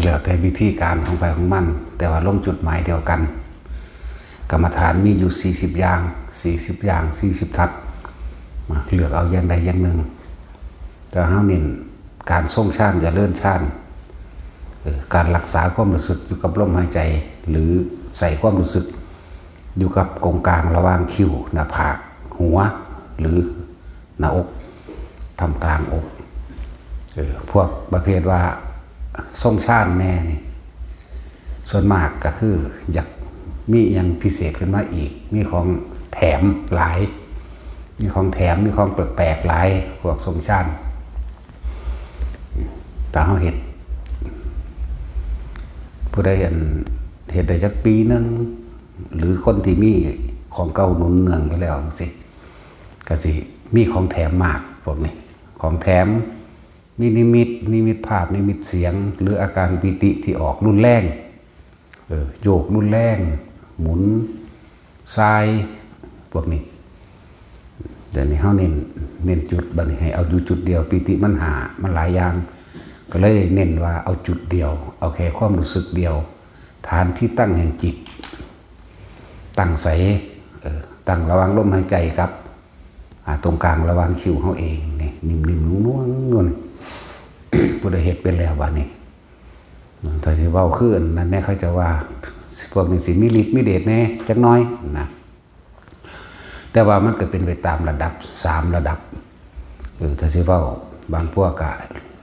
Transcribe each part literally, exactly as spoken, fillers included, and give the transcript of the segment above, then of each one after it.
แล้วแต่วิธีการของใผของมัน แต่ว่าลงจุดหมายเดียวกัน กรรมฐานมีอยู่สี่สิบอย่าง สี่สิบอย่าง สี่สิบทัศน์ มาเลือกเอาอย่างใดอย่างหนึ่ง แต่เฮาเน้นการทรงฌาน เจริญฌาน เอ่อ การรักษาความรู้สึกอยู่กับลมหายใจ หรือใส่ความรู้สึกอยู่กับกงกลางระหว่างคิ้ว หน้าผาก หัว หรือหน้าอก ท่ามกลางอก เออ พวกประเภทว่าทรงฌานแน่นี่ ส่วนมากก็คืออยากมีอหยังพิเศษขึ้นมาอีก มีของแถมหลาย มีของแถม มีของแปลกๆหลาย พวกทรงฌาน ถ้าเฮาเฮ็ด ผู้ใดอันเฮ็ดได้จักปีหนึ่ง หรือคนที่มีของเก่าหนุนเนืองอยู่แล้วจังซี้ ก็สิมีของแถมมากพวกนี้ ของแถม มีนิมิต นิมิตภาพ นิมิตเสียง หรืออาการปีติที่ออกรุนแรง เออ โยกรุนแรง หมุน ส่าย พวกนี้ เดี๋ยวนี้เฮาเน้น เน้นจุด บัดนี้ให้เอาอยู่จุดเดียว ปีติมันห้า มันหลายอย่าง ก็เลยเน้นว่าเอาจุดเดียว เอาแค่ความรู้สึกเดียว ฐานที่ตั้งแห่งจิต ตั้งใส เออ ตั้งระหว่างลมหายใจกับ อ่า ตรงกลางระหว่างคิ้วเฮาเองนี่ นิ่มๆ นุ่มๆ นุ่น ผู้ใดเฮ็ดเป็นแล้วบัดนี้ ถ้าสิเว้าคืออันนั้นแน่ เขาจะว่าพวกนี้สิมีฤทธิ์มีเดชแน่จักหน่อยนะ แต่ว่ามันก็เป็นไปตามระดับ สามระดับ เออ ถ้าสิเว้า บางพวกก็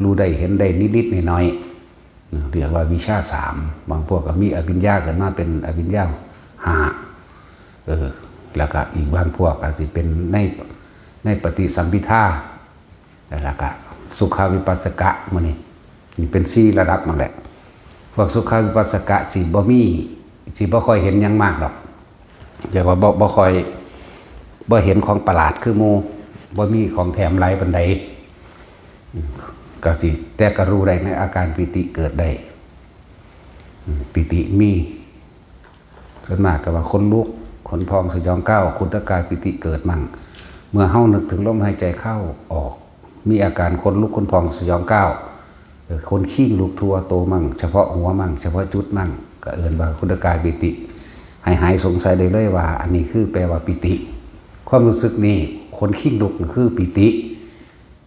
รู้ได้เห็นได้นิดๆ หน่อยๆ นะ เรียกว่าวิชาสาม บางพวกก็มีอภิญญาขึ้นมาเป็นอภิญญาห้า เออ แล้วก็อีกบางพวกก็สิเป็นใน ในปฏิสัมภิทา แล้วก็สุขาวิปัสสกะ มื้อนี้ นี่เป็นสี่ระดับนั่นแหละ พวกสุขาวิปัสสกะสิบ่มี สิบ่ค่อยเห็นหยังมากดอก เรียกว่าบ่ บ่ค่อย บ่เห็นของประหลาดคือหมู่ บ่มีของแถมหลายปานใด อืม ก็สิ แต่ก็รู้ได้ในอาการปีติเกิดได้ อืม ปีติมี ส่วนมากก็ว่าขนลุก ขนพองสยองก้าว ขุ่นตากายปีติเกิดมั่ง เมื่อเฮานึกถึงลมหายใจเข้าออก มีอาการขนลุกขนพองสยองก้าว เอ่อ ขนคิงลุกทั่วโตมั่ง เฉพาะหัวมั่ง เฉพาะจุดมั่ง ก็เอิ้นว่าขุ่นตากายปีติ ให้หายสงสัยได้เลยว่า อันนี้คือแปลว่าปีติ ความรู้สึกนี้ ขนคิงลุกคือปีติ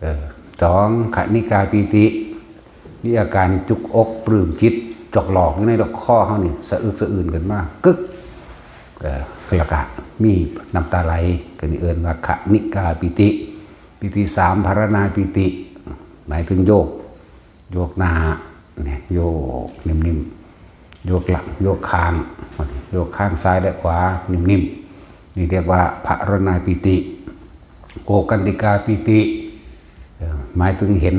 เออ สอง ขณิกาปีติ มีอาการจุกอกปลื้มจิต จอกหลอกอยู่ในลำคอเฮานี่ สะอึกสะอื้นขึ้นมา กึก เออ แล้วก็มีน้ำตาไหล ก็นี่เอิ้นว่าขณิกาปีติ ปีติสาม ภารณาปีติ หมายถึงโยก โยกหน้า เนี่ย โยกนิ่มๆ โยกหลัง โยกข้าง โยกข้างซ้ายและขวานิ่มๆ นี่เรียกว่าภารณาปีติ โอกันติกาปีติ เอ่อ หมายถึงเห็น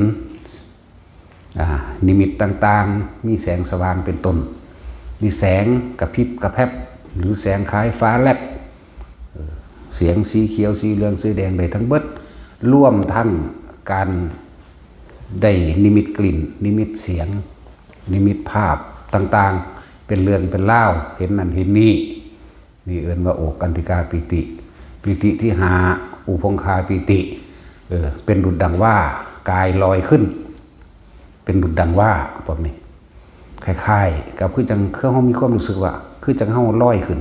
อ่า นิมิตต่างๆ มีแสงสว่างเป็นต้น มีแสงกระพริบกระแพบ หรือแสงคล้ายฟ้าแลบ เอ่อ เสียงสีเขียว สีเหลือง สีแดง ได้ทั้งเบิด รวมทั้งการได้นิมิตกลิ่น นิมิตเสียง นิมิตภาพต่างๆ เป็นเรื่องเป็นราว เห็นนั่นเห็นนี่ นี่เอิ้นว่าโอกันติกาปีติ ปีติที่ห้า อุพงคาปีติ เออ เป็นดุจดังว่ากายลอยขึ้น เป็นดุจดังว่าพวกนี้ คล้ายๆ กับคือจัง คือเฮามีความรู้สึกว่า คือจังเฮาลอยขึ้น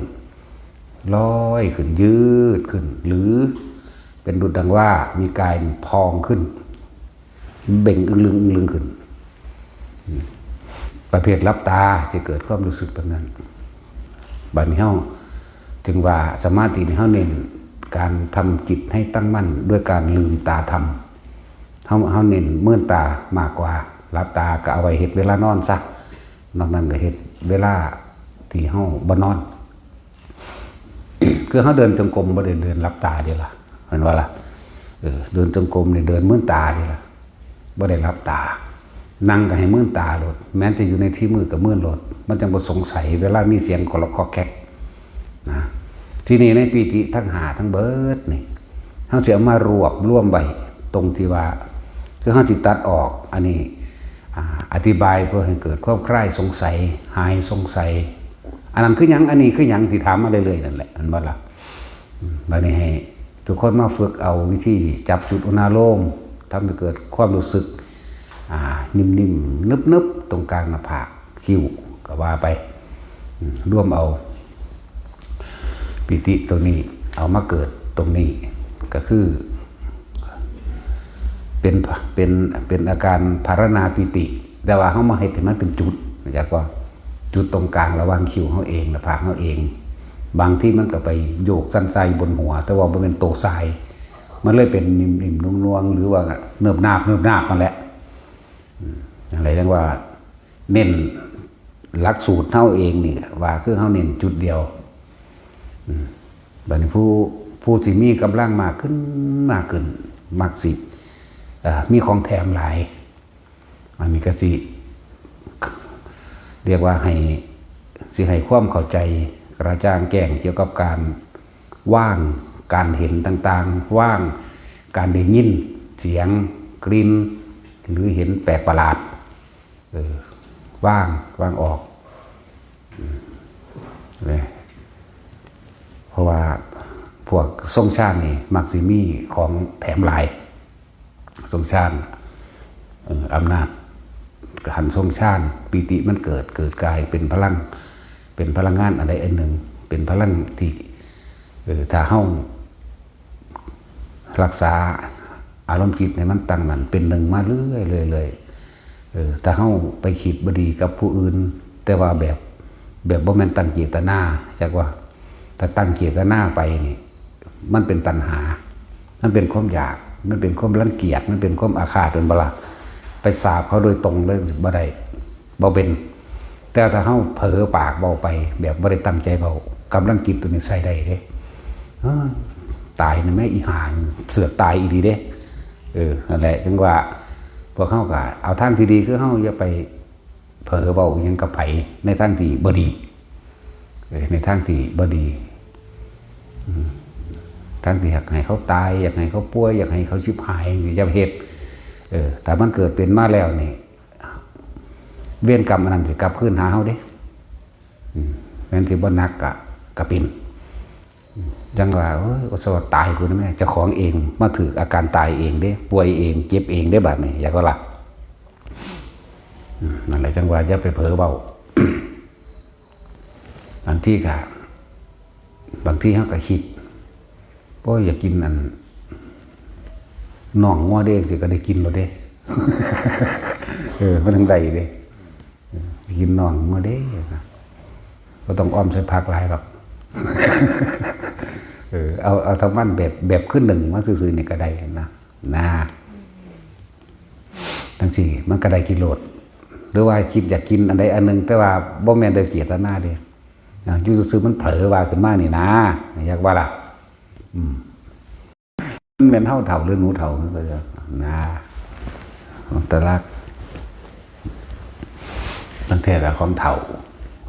ลอยขึ้น ยืดขึ้น หรือเป็นดุจดังว่ามีกายพองขึ้น เบ่งอึ้งลึงอึ้งลึงขึ้น อืม ประเภทหลับตาจะเกิดความรู้สึกแบบนั้น บัดนี้เฮาจึงว่าสมาธินี่เฮาเน้นการทำจิตให้ตั้งมั่นด้วยการลืมตาทำ เฮา เฮาเน้นมืนตามากกว่า หลับตาก็เอาไว้เฮ็ดเวลานอนซะ นอกนั้นก็เฮ็ดเวลาที่เฮาบ่นอน คือเฮาเดินจงกรมบ่ได้เดินหลับตาเด้ล่ะ แม่นบ่ล่ะ เออ เดินจงกรมนี่เดินมืนตาเด้ล่ะ บ่ได้หลับตา นั่งก็ให้มืนตาโลด แม้จะอยู่ในที่มืดก็มืนโลด มันจั่งบ่สงสัยเวลามีเสียงกรอกกรอกแกกนะ ทีนี้ในปีติทั้งห้าทั้งเบิดนี่ เฮาสิเอามารวบรวมไว้ตรงที่ว่า คือเฮาสิตัดออก อันนี้ อ่า อธิบายเพื่อให้เกิดความคลายสงสัย หายสงสัย อันนั้นคือหยัง อันนี้คือหยัง ที่ถามมาเรื่อยๆ นั่นแหละ แม่นบ่ล่ะ อืม บัดนี้ให้ทุกคนมาฝึกเอาวิธีจับจุดอุณาโลม ทำให้เกิดความรู้สึก อ่า นิ่มๆ นึบๆ ตรงกลางหน้าผาก คิ้วก็ว่าไป อืม รวมเอาปีติตัวนี้เอามาเกิดตรงนี้ ก็คือ เป็นเป็นเป็นอาการภารณาปีติ แต่ว่าเฮามาเฮ็ดให้มันเป็นจุด รู้จักบ่ จุดตรงกลางระหว่างคิ้วเฮาเองหน้าผากเฮาเอง บางทีมันก็ไปโยกสั่นส่ายบนหัว แต่ว่าบ่แม่นโตส่าย มันเลยเป็นนิ่มๆนวลๆหรือว่าเนิบนาบเนิบนาบนั่นแหละ อืม นั่นแหละจั่งว่าเน้นหลักสูตรเฮาเองนี่ว่าคือเฮาเน้นจุดเดียว อืม บัดนี้ผู้ผู้สิมีกำลังมากขึ้นมากขึ้น มักสิ เอ่อ มีของแถมหลาย อันนี้ก็สิ เรียกว่าให้ สิให้ความเข้าใจกระจ่างแจ้งเกี่ยวกับการวาง การเห็นต่างๆ วาง การได้ยินเสียง กลิ่น หรือเห็นแปลกประหลาด เออ วาง วางออก อืม เนี่ย เพราะว่าพวกทรงฌานนี่มักสิมีของแถมหลาย ทรงฌาน เอ่อ อำนาจ หันทรงฌาน ปีติมันเกิด เกิดกลายเป็นพลัง เป็นพลังงานอันใดอันหนึ่ง เป็นพลังที่ เออ ถ้าเฮารักษาอารมณ์จิตให้มันตั้งมั่นเป็นหนึ่งมาเรื่อยๆเลย เออ ถ้าเฮาไปคิดบ่ดีกับผู้อื่น แต่ว่าแบบ แบบบ่แม่นตั้งเจตนา จักว่า ถ้าตั้งเจตนาไปนี่ มันเป็นตัณหา มันเป็นความอยาก มันเป็นความรังเกียจ มันเป็นความอาฆาต เป็นบ่ล่ะ ไปสาปเขาโดยตรงเลยบ่ได้ บ่เป็น แต่ถ้าเฮาเผลอปากเว้าไป แบบบ่ได้ตั้งใจเว้า กำลังจิตตัวนี้ใช้ได้เด้ เออ ตายนี่แม่อีห่า เสือกตายอีหลีเด้ เออ นั่นแหละ จั่งว่า พวกเฮาก็เอาทางที่ดี คือเฮาอย่าไปเผลอเว้าอิหยังกับไผในทางที่บ่ดี เออ ในทางที่บ่ดี อืม ทางที่อยากให้เขาตาย อยากให้เขาป่วย อยากให้เขาชิบหาย อย่าเฮ็ด เออ ถ้ามันเกิดเป็นมาแล้วนี่ เวรกรรมอันนั้นสิกลับคืนหาเฮาเด้ อืม แม่นสิบ่หนักกะ กะเป็น จั่งว่า โอ้ย อดสะตายกูนะแม่ เจ้าของเอง มาถืกอาการตายเองเด้ ป่วยเอง เจ็บเองเด้ บาดนี้ อยากว่าล่ะ อืม นั่นแหละ จั่งว่าอย่าไปเผลอเว้า บางทีก็ บางทีเฮาก็คิด โอ้ย อยากกินอัน น่องงัวเด้ จั่งซี้ก็ได้กินแล้วเด้ เออ มันจั่งได้เด้ เออ อยากกินน่องงัวเด้ นะ บ่ต้องอ้อมใส่ผักหลายดอก เออ เอา เอาเท่ามันแบบ แบบคือนึ่งมาซื่อๆนี่ก็ได้นะ นะ จั่งซี้ มันก็ได้กินโลด หรือว่าคิดอยากกินอันใดอันหนึ่ง แต่ว่าบ่แม่นโดยเจตนาเด้ นะ อยู่ซื่อๆมันเผลอว่าขึ้นมานี่นะ อยากว่าล่ะ อืม มันแม่นเฮาเฒ่าหรือหนูเฒ่า นะ อันตราย ตั้งแต่ละของเฒ่า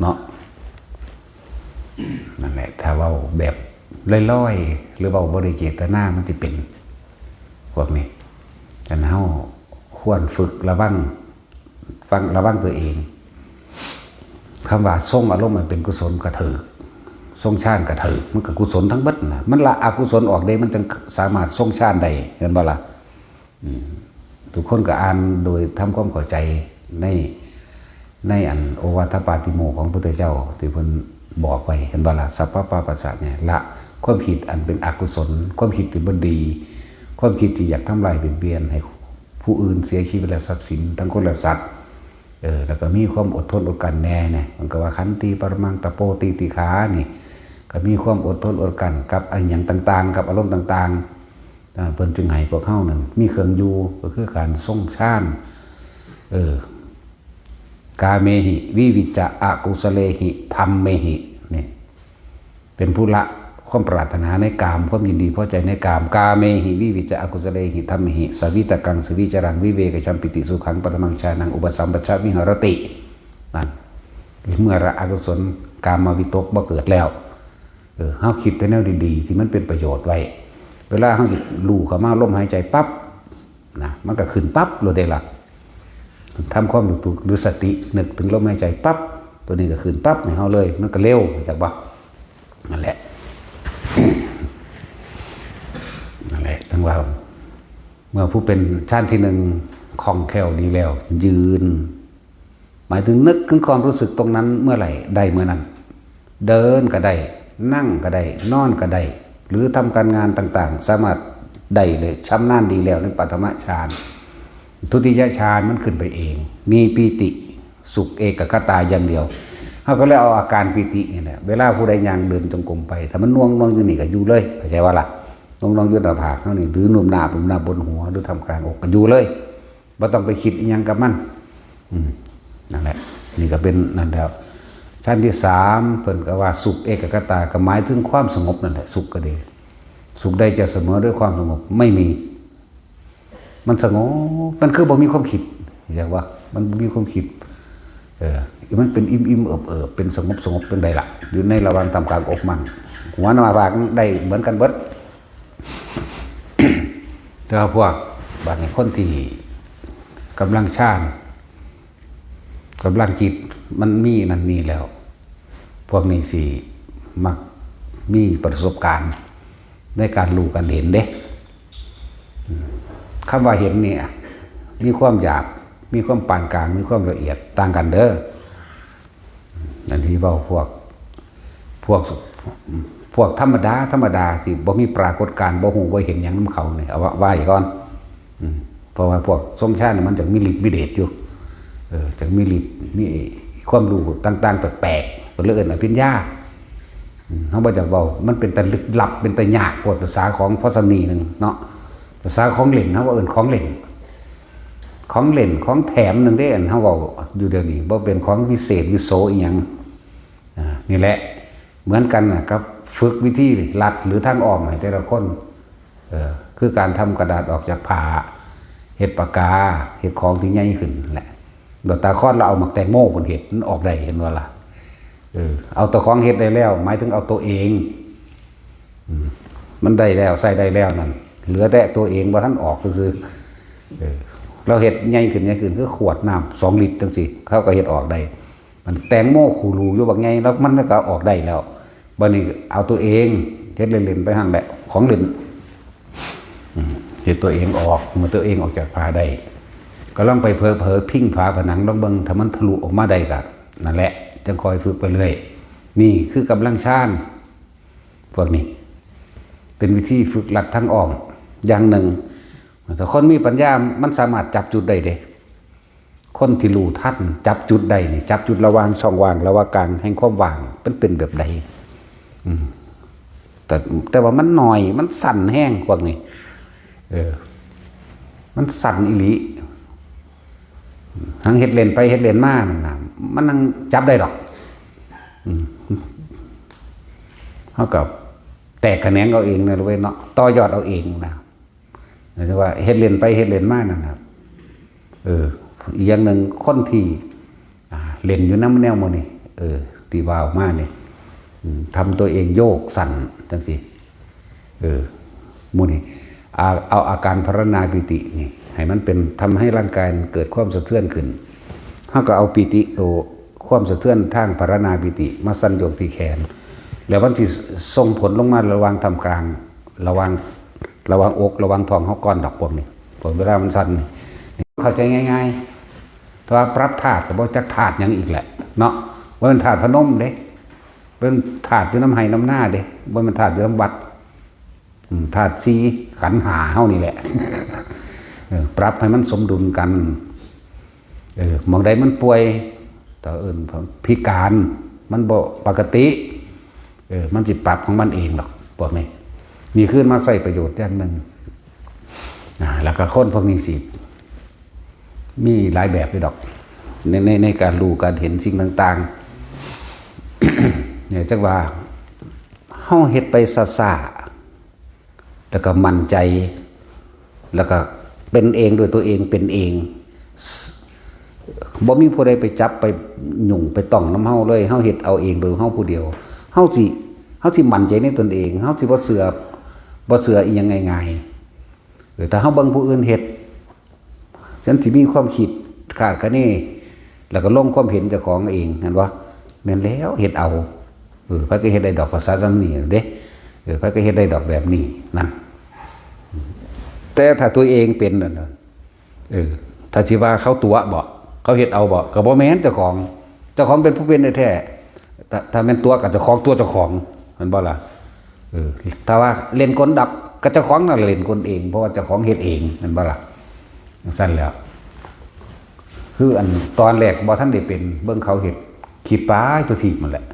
เนาะ นั่นแหละ ถ้าเว้าแบบลอยๆ หรือเว้าบ่ได้เจตนา มันสิเป็น พวกนี้ อันเฮาควรฝึกระวัง ฟัง ระวังตัวเอง คำว่าทรงอารมณ์อันเป็นกุศลกะถืก ทรงฌานกะถืก มันก็กุศลทั้งเบิดนะ มันละอกุศลออกได้ มันจึงสามารถทรงฌานได้ เห็นบ่ล่ะ อืม ทุกคนก็อ่านโดยทำความเข้าใจใน ในอันโอวาทปาติโมกข์ของพระพุทธเจ้าที่เพิ่นบอกไว้ เห็นบ่ล่ะ สัพพะปาปัสสะเนี่ย ละความคิดอันเป็นอกุศล ความคิดที่บ่ดี ความคิดที่อยากทำลายเบียดเบียนให้ผู้อื่นเสียชีวิตและทรัพย์สินทั้งคนและสัตว์ เออ แล้วก็มีความอดทนอดกลั้นแน่เนี่ย มันก็ว่าขันติปรมังตะโปติติขานี่ ก็มีความอดทนอดกลั้นกับอันหยังต่างๆ กับอารมณ์ต่างๆ อ่า เพิ่นจึงให้พวกเฮานั่นมีเครื่องอยู่ ก็คือการทรงฌาน เออ กาเมหิ วิวิจจะ อกุสเลหิ ธัมเมหิ นี่ เป็นผู้ละความปรารถนาในกาม ความยินดีพอใจในกาม กาเมหิ วิวิจจะ อกุสเลหิ ธัมเมหิ สวิตกัง สวิจรัง วิเวกจัมปิติ สุขัง ปรมังฌานัง อุปสัมปชาวิหารติ นั่น เมื่อละอกุศลกามวิตกบ่เกิดแล้ว เออ เฮาคิดแต่แนวดีๆ ที่มันเป็นประโยชน์ไว้ เวลาเฮาสิรู้เข้ามาลมหายใจปั๊บ นะ มันก็ขึ้นปั๊บโลดเด้ล่ะ ทำความรู้ตัวหรือสตินึกถึงลมหายใจปั๊บ ตัวนี้ก็ขึ้นปั๊บให้เฮาเลย มันก็เร็ว รู้จักบ่ นั่นแหละ นั่นแหละ จั่งว่า เมื่อผู้เป็นฌานที่หนึ่งคล่องแคล่วดีแล้ว ยืน หมายถึงนึกถึงความรู้สึกตรงนั้นเมื่อไหร่ ได้เมื่อนั้น เดินก็ได้ นั่งก็ได้ นอนก็ได้ หรือทำการงานต่างๆ สามารถได้เลย ชำนาญดีแล้วในปฐมฌาน ทุติยฌานมันขึ้นไปเอง มีปีติ สุขเอกคตาอย่างเดียว เขาก็เลยเอาอาการปีตินี่แหละ เวลาผู้ใดย่างเดินจงกรมไป ถ้ามันน่วงน่วงอยู่นี่ก็อยู่เลย เข้าใจว่าล่ะ น่วงน่วงอยู่หน้าผากเขานี่ หรือนุ่มหน้านุ่มหน้าบนหัว หรือทำกลางอกก็อยู่เลย บ่ต้องไปคิดอิหยังกับมัน อืม นั่นแหละ นี่ก็เป็นนั่นแล้ว ชั้นที่สาม เพิ่นก็ว่าสุขเอกคตา ก็หมายถึงความสงบนั่นแหละ สุขก็ดี สุขใดจะเสมอด้วยความสงบ ไม่มี มันสงบ มันคือบ่มีความคิด เรียกว่า มันบ่มีความคิด เออ มันเป็นอิ่มๆ เอิบๆ เป็นสงบๆ เป็นใดล่ะ อยู่ในระหว่างท่ามกลางอกมัน หัวหน้าผากได้เหมือนกันเบิด แต่ว่าพวก บาดนี้คนที่กำลังฌาน กำลังจิตมันมีนั่นนี่แล้ว พวกนี้สิมักมีประสบการณ์ในการรู้การเห็นเด้ อืม คำว่าเห็นเนี่ย มีความหยาบ มีความปานกลาง มีความละเอียด ต่างกันเด้อ อันที่เว้าพวก พวก พวกธรรมดา ธรรมดาที่บ่มีปรากฏการณ์ บ่ฮู้บ่เห็นหยังนำเขาเนี่ย เอาว่า ว่าไว้ก่อน อืม เพราะว่าพวกทรงฌานเนี่ยมันจะมีฤทธิ์มีเดชอยู่ เออ จะมีฤทธิ์ มีความรู้ต่างๆ แปลกๆ ก็เลยเอิ้นอภิญญา อืม เขาบ่จะเว้า มันเป็นตาลึกลับ เป็นตายากโพด ภาษาของพอสำนีหนึ่งเนาะ ภาษาของเล่น เขาว่าเอิ้นของเล่น ของเล่น ของแถมหนึ่งเด้ อันเขาเว้าอยู่เดี๋ยวนี้ บ่เป็นของวิเศษวิโสอิหยัง อ่า นี่แหละ เหมือนกันน่ะ กับฝึกวิธีลัดหรือทางอ้อมให้แต่ละคน เออ คือการทำกระดาษออกจากผ้า เฮ็ดปากกา เฮ็ดของที่ใหญ่ขึ้นแหละ ดอกตาคอนเราเอาหมากแตงโมเพิ่นเฮ็ด มันออกได้ เห็นบ่ล่ะ เออ เอาตัวของเฮ็ดได้แล้ว หมายถึงเอาตัวเอง อืม มันได้แล้ว ใช้ได้แล้วนั่น เหลือแต่ตัวเองบ่ทันออกซื่อๆ เออ เราเฮ็ดใหญ่ขึ้น ใหญ่ขึ้น คือขวดน้ำสองลิตรจังซี่ เขาก็เฮ็ดออกได้ มันแตงโมขูรูอยู่บักใหญ่ แล้วมันก็ออกได้แล้ว บัดนี้เอาตัวเองเฮ็ดเล่นๆ ไปหั่นแหละ ของเล่น อืม เฮ็ดตัวเองออก เมื่อตัวเองออกจากผ้าได้ ก็ลองไปเผลอๆ พิงฝาผนัง ลองเบิ่ง ถ้ามันทะลุออกมาได้ก็นั่นแหละ จังค่อยฝึกไปเรื่อย นี่คือกำลังฌาน พวกนี้ เป็นวิธีฝึกลัดทางอ้อมอย่างหนึ่ง ถ้าคนมีปัญญา มันสามารถจับจุดได้เด้ คนที่รู้ทัน จับจุดได้นี่ จับจุดระหว่างช่องว่าง ระหว่างกลางแห่งความว่าง มันเป็นแบบใด อืม แต่ แต่ว่ามันน้อย มันสั้นแฮงพวกนี้ เออ มันสั้นอีหลี หังเฮ็ดเล่นไปเฮ็ดเล่นมานั่นน่ะ มันนั่งจับได้ดอก อืม เฮาก็แตกแขนงเอาเองนะเว้ยเนาะ ต่อยอดเอาเองนะ หมายถึงว่าเฮ็ดเล่นไปเฮ็ดเล่นมานั่นน่ะ เออ อีกอย่างหนึ่ง คนที่ อ่า เล่นอยู่นำแนวหมู่นี้ เออ ที่ว่าออกมานี่ อืม ทำตัวเองโยกสั่นจังซี่ เออ หมู่นี้ อ่า เอาอาการพรรณนาปีตินี่ ให้มันเป็น ทำให้ร่างกายมันเกิดความสะเทือนขึ้น เฮาก็เอาปีติ ตัวความสะเทือนทางพรรณนาปีติ มาสั่นโยกที่แขน แล้วมันสิส่งผลลงมาระหว่างท่ามกลาง ระหว่าง ระหว่างอก ระหว่างท้องเฮาก่อนดอกพวกนี้ พอเวลามันสั่นนี่ เข้าใจง่ายๆ แต่ว่าปรับธาตุก็บ่จักธาตุหยังอีกแหละเนาะ บ่แม่นธาตุพนมเด้ เป็นธาตุอยู่นำไฮ่นำนาเด้ บ่แม่นธาตุอยู่นำวัด อืม ธาตุสี่ ขันธ์ห้าเฮานี่แหละ เออ ปรับให้มันสมดุลกัน เออ หม่องใดมันป่วย ก็เอิ้นพิการ มันบ่ปกติ เออ มันสิปรับของมันเองดอก พวกนี้ นี่คือมาใช้ประโยชน์อย่างหนึ่ง อ่า แล้วก็คนพวกนี้สิ มีหลายแบบเลยดอก ใน ใน ในการรู้การเห็นสิ่งต่างๆ เนี่ย จักว่า เฮาเฮ็ดไปซ่าๆ แล้วก็มั่นใจ แล้วก็เป็นเองด้วยตัวเอง เป็นเอง บ่มีผู้ใดไปจับไปหยุ่งไปต้องนำเฮาเลย เฮาเฮ็ดเอาเองโดยเฮาผู้เดียว เฮาสิ เฮาสิมั่นใจในตนเอง เฮาสิบ่เชื่อ บ่เชื่ออีหยังง่ายๆ เออ ถ้าเฮาเบิ่งผู้อื่นเฮ็ด ฉันสิมีความคิดคาดคะเน แล้วก็ลงความเห็นเจ้าของเอง เห็นบ่ แม่นแล้ว เฮ็ดเอา เออ ไผก็เฮ็ดได้ดอก ภาษาส่ำนี้เด้ เออ ไผก็เฮ็ดได้ดอกแบบนี้ นั่น แต่ถ้าตัวเองเป็นนั่นน่ะ เออ ถ้าสิว่าเขาตั๋วบ่ เขาเฮ็ดเอาบ่ ก็บ่แม่นเจ้าของ เจ้าของเป็นผู้เป็นแท้ๆ ถ้า ถ้าแม่นตั๋วก็เจ้าของตั๋วเจ้าของ แม่นบ่ล่ะ เออ ถ้าว่าเล่นกลดับ ก็เจ้าของนั่นเล่นกลเอง เพราะว่าเจ้าของเฮ็ดเอง แม่นบ่ล่ะ จั่งซั้นแหล้ว คืออันตอนแรกบ่ทันได้เป็น เบิ่งเขาเฮ็ด คิดไปทั่วทีปนั่นแหละ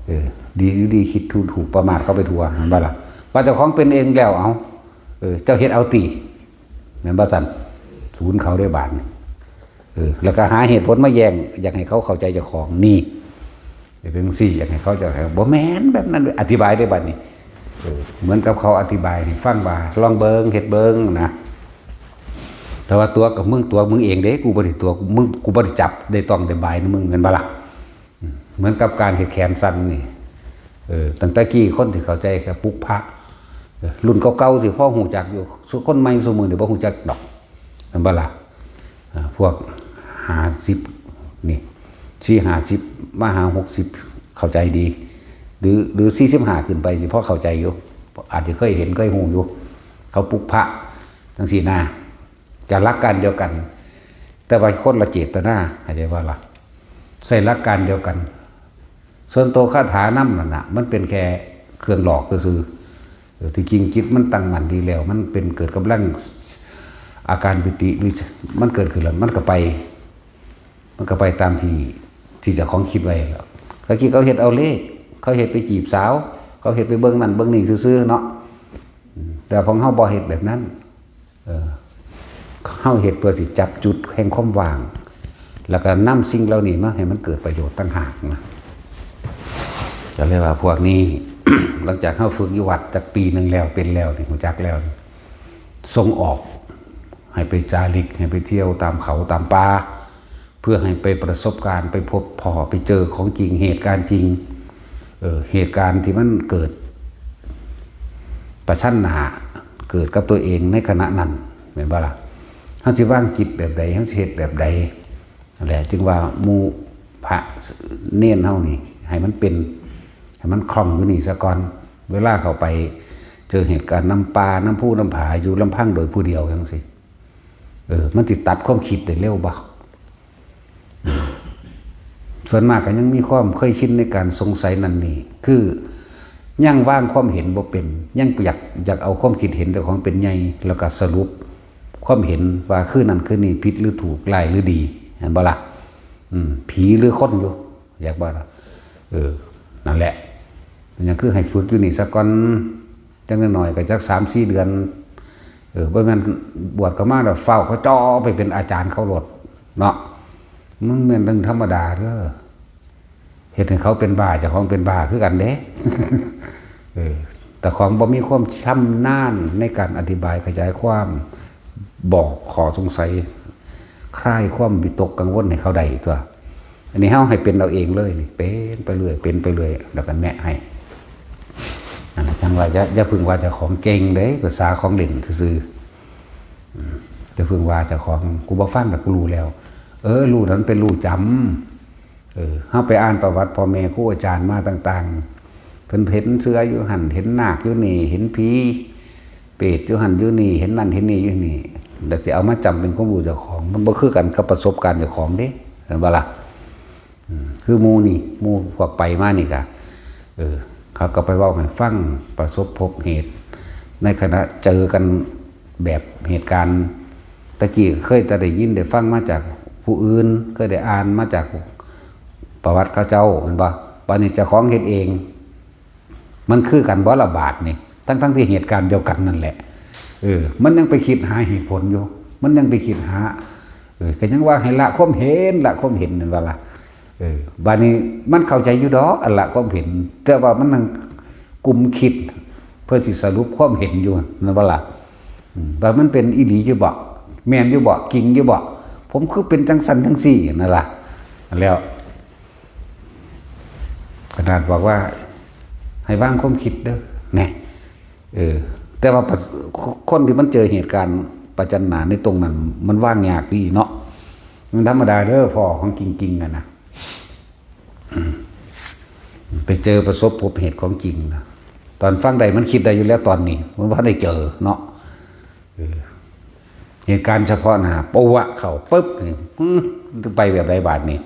เออ ดีอยู่ดีคิดถูก ถูกประมาทเขาไปทั่ว แม่นบ่ล่ะ ว่าเจ้าของเป็นเองแล้ว เอ้า เออ เจ้าเฮ็ดเอาติ แม่นบ่ซั้น ศูนย์เขาเด้บาดนี้ เออ แล้วก็หาเหตุผลมาแย้ง อยากให้เขาเข้าใจเจ้าของ นี่ เป็นจั่งซี้ อยากให้เขาเจ้าของ บ่แม่นแบบนั้น อธิบายเด้บาดนี้ เออ เหมือนกับเขาอธิบายให้ฟังว่า ลองเบิ่ง เฮ็ดเบิ่งนะ แต่ว่าตั๋วกับมึงตั๋วมึงเองเด้ กูบ่ได้ตั๋วมึง กูบ่ได้จับได้ต้องได้บายนำมึง แม่นบ่ล่ะ อืม เหมือนกับการเฮ็ดแขนสั่นนี่ เออ ตั้งแต่กี้คนสิเข้าใจแค่ปลุกพระ เออ รุ่นเก่าๆสิพอฮู้จักอยู่ ซุคนใหม่ซุมื้อนี่บ่ฮู้จักดอก แม่นบ่ล่ะ อ่า พวกห้าสิบนี่ สี่ห้าสิบ มาหาหกสิบ เข้าใจดี หรือ หรือ สี่สิบห้า ขึ้นไปสิพอเข้าใจอยู่ อาจจะเคยเห็นเคยฮู้อยู่ เขาปลุกพระจั่งซี้นะ จะหลักการเดียวกัน แต่ว่าคนละเจตนา เข้าใจบ่ล่ะ ใช้หลักการเดียวกัน ส่วนตัวคาถานำนั่นน่ะ มันเป็นแค่เครื่องหลอกซื่อๆ เออ ที่จริงจิตมันตั้งมั่นดีแล้ว มันเป็นเกิดกำลังอาการปีติ หรือมันเกิดขึ้นแล้ว มันก็ไป มันก็ไปตามที่ ที่เจ้าของคิดไว้แล้ว เขาคิดเขาเฮ็ดเอาเลข เขาเฮ็ดไปจีบสาว เขาเฮ็ดไปเบิ่งนั่นเบิ่งนี่ซื่อๆ เนาะ อืม แต่ของเฮาบ่เฮ็ดแบบนั้น เออ เฮาเฮ็ดเพื่อสิจับจุดแห่งความว่าง แล้วก็นำสิ่งเหล่านี้มาให้มันเกิดประโยชน์ต่างหากนะ ก็เลยว่าพวกนี้ หลังจากเฮาฝึกอยู่วัดจักปีหนึ่งแล้ว เป็นแล้วนี่ รู้จักแล้วนี่ ส่งออก ให้ไปจาริก ให้ไปเที่ยวตามเขาตามป่า เพื่อให้ไปประสบการณ์ ไปพบพ้อ ไปเจอของจริง เหตุการณ์จริง เออ เหตุการณ์ที่มันเกิดประชันหน้า เกิดกับตัวเองในขณะนั้น แม่นบ่ล่ะ เฮาสิวางจิตแบบใด เฮาสิเฮ็ดแบบใด นั่นแหละ จึงว่าหมู่พระเณรเฮานี่ ให้มันเป็น ให้มันคล่องอยู่นี่ซะก่อน เวลาเข้าไปเจอเหตุการณ์นำป่านำภูนำผา อยู่ลำพังโดยผู้เดียวจั่งซี้ เออ มันสิตัดความคิดได้เร็วบ่ ส่วนมากก็ยังมีความเคยชินในการสงสัยนั่นนี่ คือยังวางความเห็นบ่เป็น ยังอยาก อยากเอาความคิดเห็นเจ้าของเป็นใหญ่ แล้วก็สรุปความเห็นว่าคือนั่นคือนี่ ผิดหรือถูก ร้ายหรือดี แม่นบ่ล่ะ อืม ผีหรือคนอยู่ อยากว่าล่ะ เออ นั่นแหละ มันยังคือให้ฝึกอยู่นี่ซะก่อน จักหน่อยก็จักสามสี่เดือน เออ บ่แม่นบวชเข้ามาแล้วฟ้าวเขาจ่อไปเป็นอาจารย์เขาโลดเนาะ มันแม่นเรื่องธรรมดาเด้อ เฮ็ดให้เขาเป็นบ้า เจ้าของเป็นบ้าคือกันเด้ เออ แต่ของบ่มีความชำนาญในการอธิบายขยายความ บอกข้อสงสัย คลายความวิตกกังวลให้เขาได้ตัว อันนี้เฮาให้เป็นเอาเองเลยนี่ เป็นไปเรื่อย เป็นไปเรื่อย แล้วก็แนะให้ นั่นแหละ จั่งว่าอย่า อย่าเพิ่งว่าเจ้าของเก่งเด้ ภาษาของเล่นซื่อๆ อืม อย่าเพิ่งว่าเจ้าของ กูบ่ฟังดอก กูรู้แล้ว เออ รู้นั้นเป็นรู้จำ เออ เฮาไปอ่านประวัติพ่อแม่ครูอาจารย์มาต่างๆ เพิ่นเห็นเสืออยู่หั่น เห็นนาคอยู่นี่ เห็นผีเปรตอยู่หั่นอยู่นี่ เห็นนั่นเห็นนี่อยู่นี่ แล้วสิเอามาจำเป็นความรู้เจ้าของ มันบ่คือกันกับประสบการณ์เจ้าของเด้ เห็นบ่ล่ะ อืม คือหมู่นี่ หมู่พวกไปมานี่กะ เออ เขาก็ไปเว้าให้ฟัง ประสบพบเหตุ ในขณะเจอกันแบบเหตุการณ์ ตะกี้เคยแต่ได้ยินได้ฟังมาจากผู้อื่น เคยได้อ่านมาจากประวัติเขาเจ้า แม่นบ่ บัดนี้เจ้าของเฮ็ดเอง มันคือกันบ่ละบาดนี่ ทั้งๆที่เหตุการณ์เดียวกันนั่นแหละ เออ มันยังไปคิดหาเหตุผลอยู่ มันยังไปคิดหา เออ ก็ยังว่าให้ละความเห็น ละความเห็นนั่นว่าล่ะ เออ บัดนี้มันเข้าใจอยู่ดอก อันละความเห็น แต่ว่ามันนั่งกุมคิด เพื่อสิสรุปความเห็นอยู่นั่นว่าล่ะ อืม ว่ามันเป็นอีหลีอยู่บ่ แม่นอยู่บ่ จริงอยู่บ่ ผมคือเป็นจั่งซั่นจั่งซี่นั่นล่ะ แล้ว ขนาดบอกว่า ให้วางความคิดเด้อ แน่ เออ แต่ว่าประ คนที่มันเจอเหตุการณ์ประจันหน้าในตรงนั้น มันวางยากดีเนาะ มันธรรมดาเด้อ พ่อของจริงๆ อะนะ อืม ไปเจอประสบพบเหตุของจริงนะ ตอนฟังได้มันคิดได้อยู่แล้วตอนนี้ มันบ่ได้เจอเนาะ เออ เหตุการณ์เฉพาะหน้า ปะวะเข้าปุ๊บนี่ อืม ไปแบบใดบาดนี่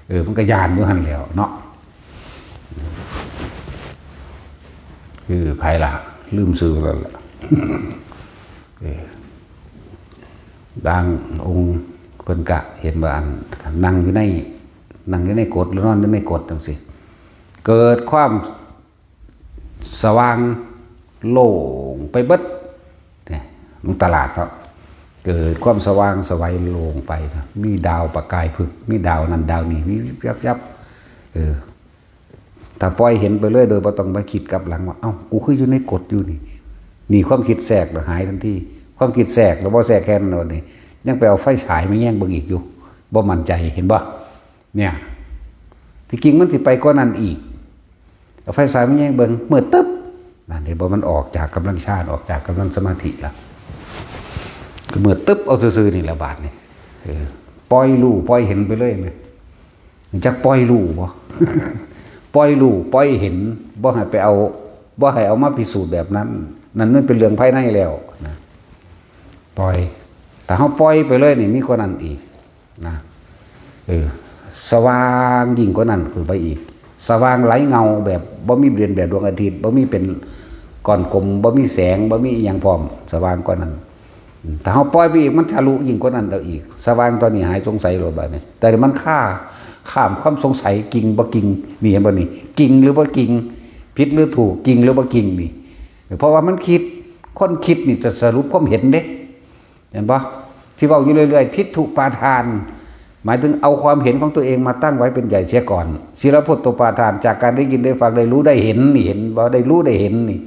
เออ มันก็ย้านอยู่หั่นแหล้วเนาะ คือไผล่ะ ลืมชื่อแล้วล่ะ เออ บางองค์เพิ่นกะเห็นว่าอัน นั่งอยู่ใน นั่งอยู่ในกฎ หรือนอนอยู่ในกฎจังซี่ เกิดความสว่างโล่งไปเบิด เนี่ย มันตลาดเนาะ เกิดความสว่างไสวโล่งไปนะ มีดาวประกายผึก มีดาวนั่นดาวนี่ วิบวิบยับยับ เออ ถ้าปล่อยเห็นไปเลยโดยบ่ต้องมาคิดกลับหลังว่า เอ้า กูคืออยู่ในกฎอยู่นี่ นี่ความคิดแทรกแล้วหายทันที ความคิดแทรกแล้วบ่แทรกแค่นั้นนี่ ยังไปเอาไฟฉายมาแยงเบิ่งอีกอยู่ บ่มั่นใจ เห็นบ่ เนี่ย ที่จริงมันสิไปกว่านั้นอีก เอาไฟฉายมาแยงเบิ่ง มืดตึ๊บ นั่นเห็นบ่ มันออกจากกำลังฌาน ออกจากกำลังสมาธิแล้ว ก็มืดตึ๊บเอาซื่อๆนี่แหละบาดนี่ เออ ปล่อยรู้ ปล่อยเห็นไปเลยแหม จักปล่อยรู้บ่ ปล่อยรู้ ปล่อยเห็น บ่ให้ไปเอา บ่ให้เอามาพิสูจน์แบบนั้น นั่นมันเป็นเรื่องภายในแล้วนะ ปล่อย ถ้าเฮาปล่อยไปเลยนี่ มีกว่านั้นอีกนะ เออ สว่างยิ่งกว่านั้นขึ้นไปอีก สว่างไหลเงาแบบบ่มีเด่นแบบดวงอาทิตย์ บ่มีเป็นก้อนกลม บ่มีแสง บ่มีอิหยังพร้อม สว่างกว่านั้น ถ้าเฮาปล่อยไปอีก มันทะลุยิ่งกว่านั้นเอาอีก สว่างตอนนี้หายสงสัยโลดบาดนี้ แต่มันฆ่า ข้ามความสงสัย จริงบ่จริง นี่เห็นบ่นี่ จริงหรือบ่จริง ผิดหรือถูก จริงหรือบ่จริงนี่ เพราะว่ามันคิด คนคิดนี่จะสรุปความเห็นเด้ เห็นบ่ ที่เว้าอยู่เรื่อยๆ ทิฏฐุปาทาน หมายถึงเอาความเห็นของตัวเองมาตั้งไว้เป็นใหญ่เสียก่อน ศีลพัตตุปาทาน จากการได้ยินได้ฟังได้รู้ได้เห็นนี่ เห็นบ่ ได้รู้ได้เห็นนี่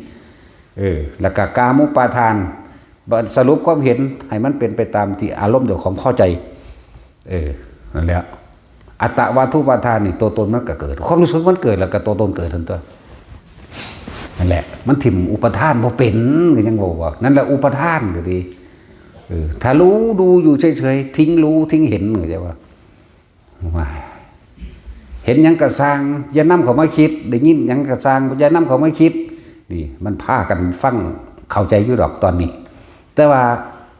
เออ แล้วก็กามุปาทาน บ่ สรุปความเห็นให้มันเป็นไปตามที่อารมณ์เจ้าของพอใจ เออ นั่นแหละ อัตตวาทุปาทานนี่ ตัวตนมันก็เกิด ความรู้สึกมันเกิดแล้วก็ตัวตนเกิดทันตัว นั่นแหละ มันถิ่มอุปาทานบ่เป็น ก็ยังบอกว่า นั่นแหละอุปาทานก็ดี เออ ถ้ารู้ดูอยู่เฉยๆ ทิ้งรู้ทิ้งเห็น เข้าใจว่า ว่า เห็นหยังก็ซ่าง อย่านำเข้ามาคิด ได้ยินหยังก็ซ่าง อย่านำเข้ามาคิด นี่ มันพากันฟังเข้าใจอยู่ดอกตอนนี้ แต่ว่า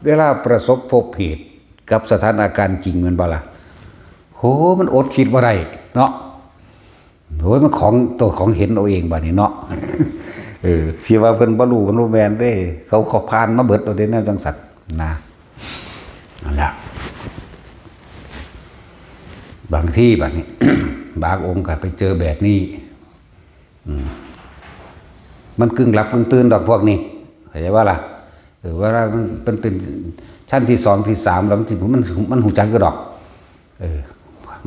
เวลาประสบพบเหตุกับสถานการณ์จริง แม่นบ่ล่ะ โห มันอดคิดบ่ได้เนาะ โอ้ย มันของ ตัวของเห็นเอาเองบาดนี้เนาะ เออ สิว่าเพิ่นบ่รู้ มันบ่แม่นเด้ เขา เขาผ่านมาเบิดแล้วเด้ แนวจังซั่นนะ นั่นล่ะ บางทีบาดนี้ บางองค์ก็ไปเจอแบบนี้ อืม มันกึ่งหลับกึ่งตื่นดอกพวกนี้ เข้าใจบ่ล่ะ เออ เวลามัน มันเป็นชั้นที่สองที่สามแล้ว มันสิ มัน มันฮู้จักอยู่ดอก เออ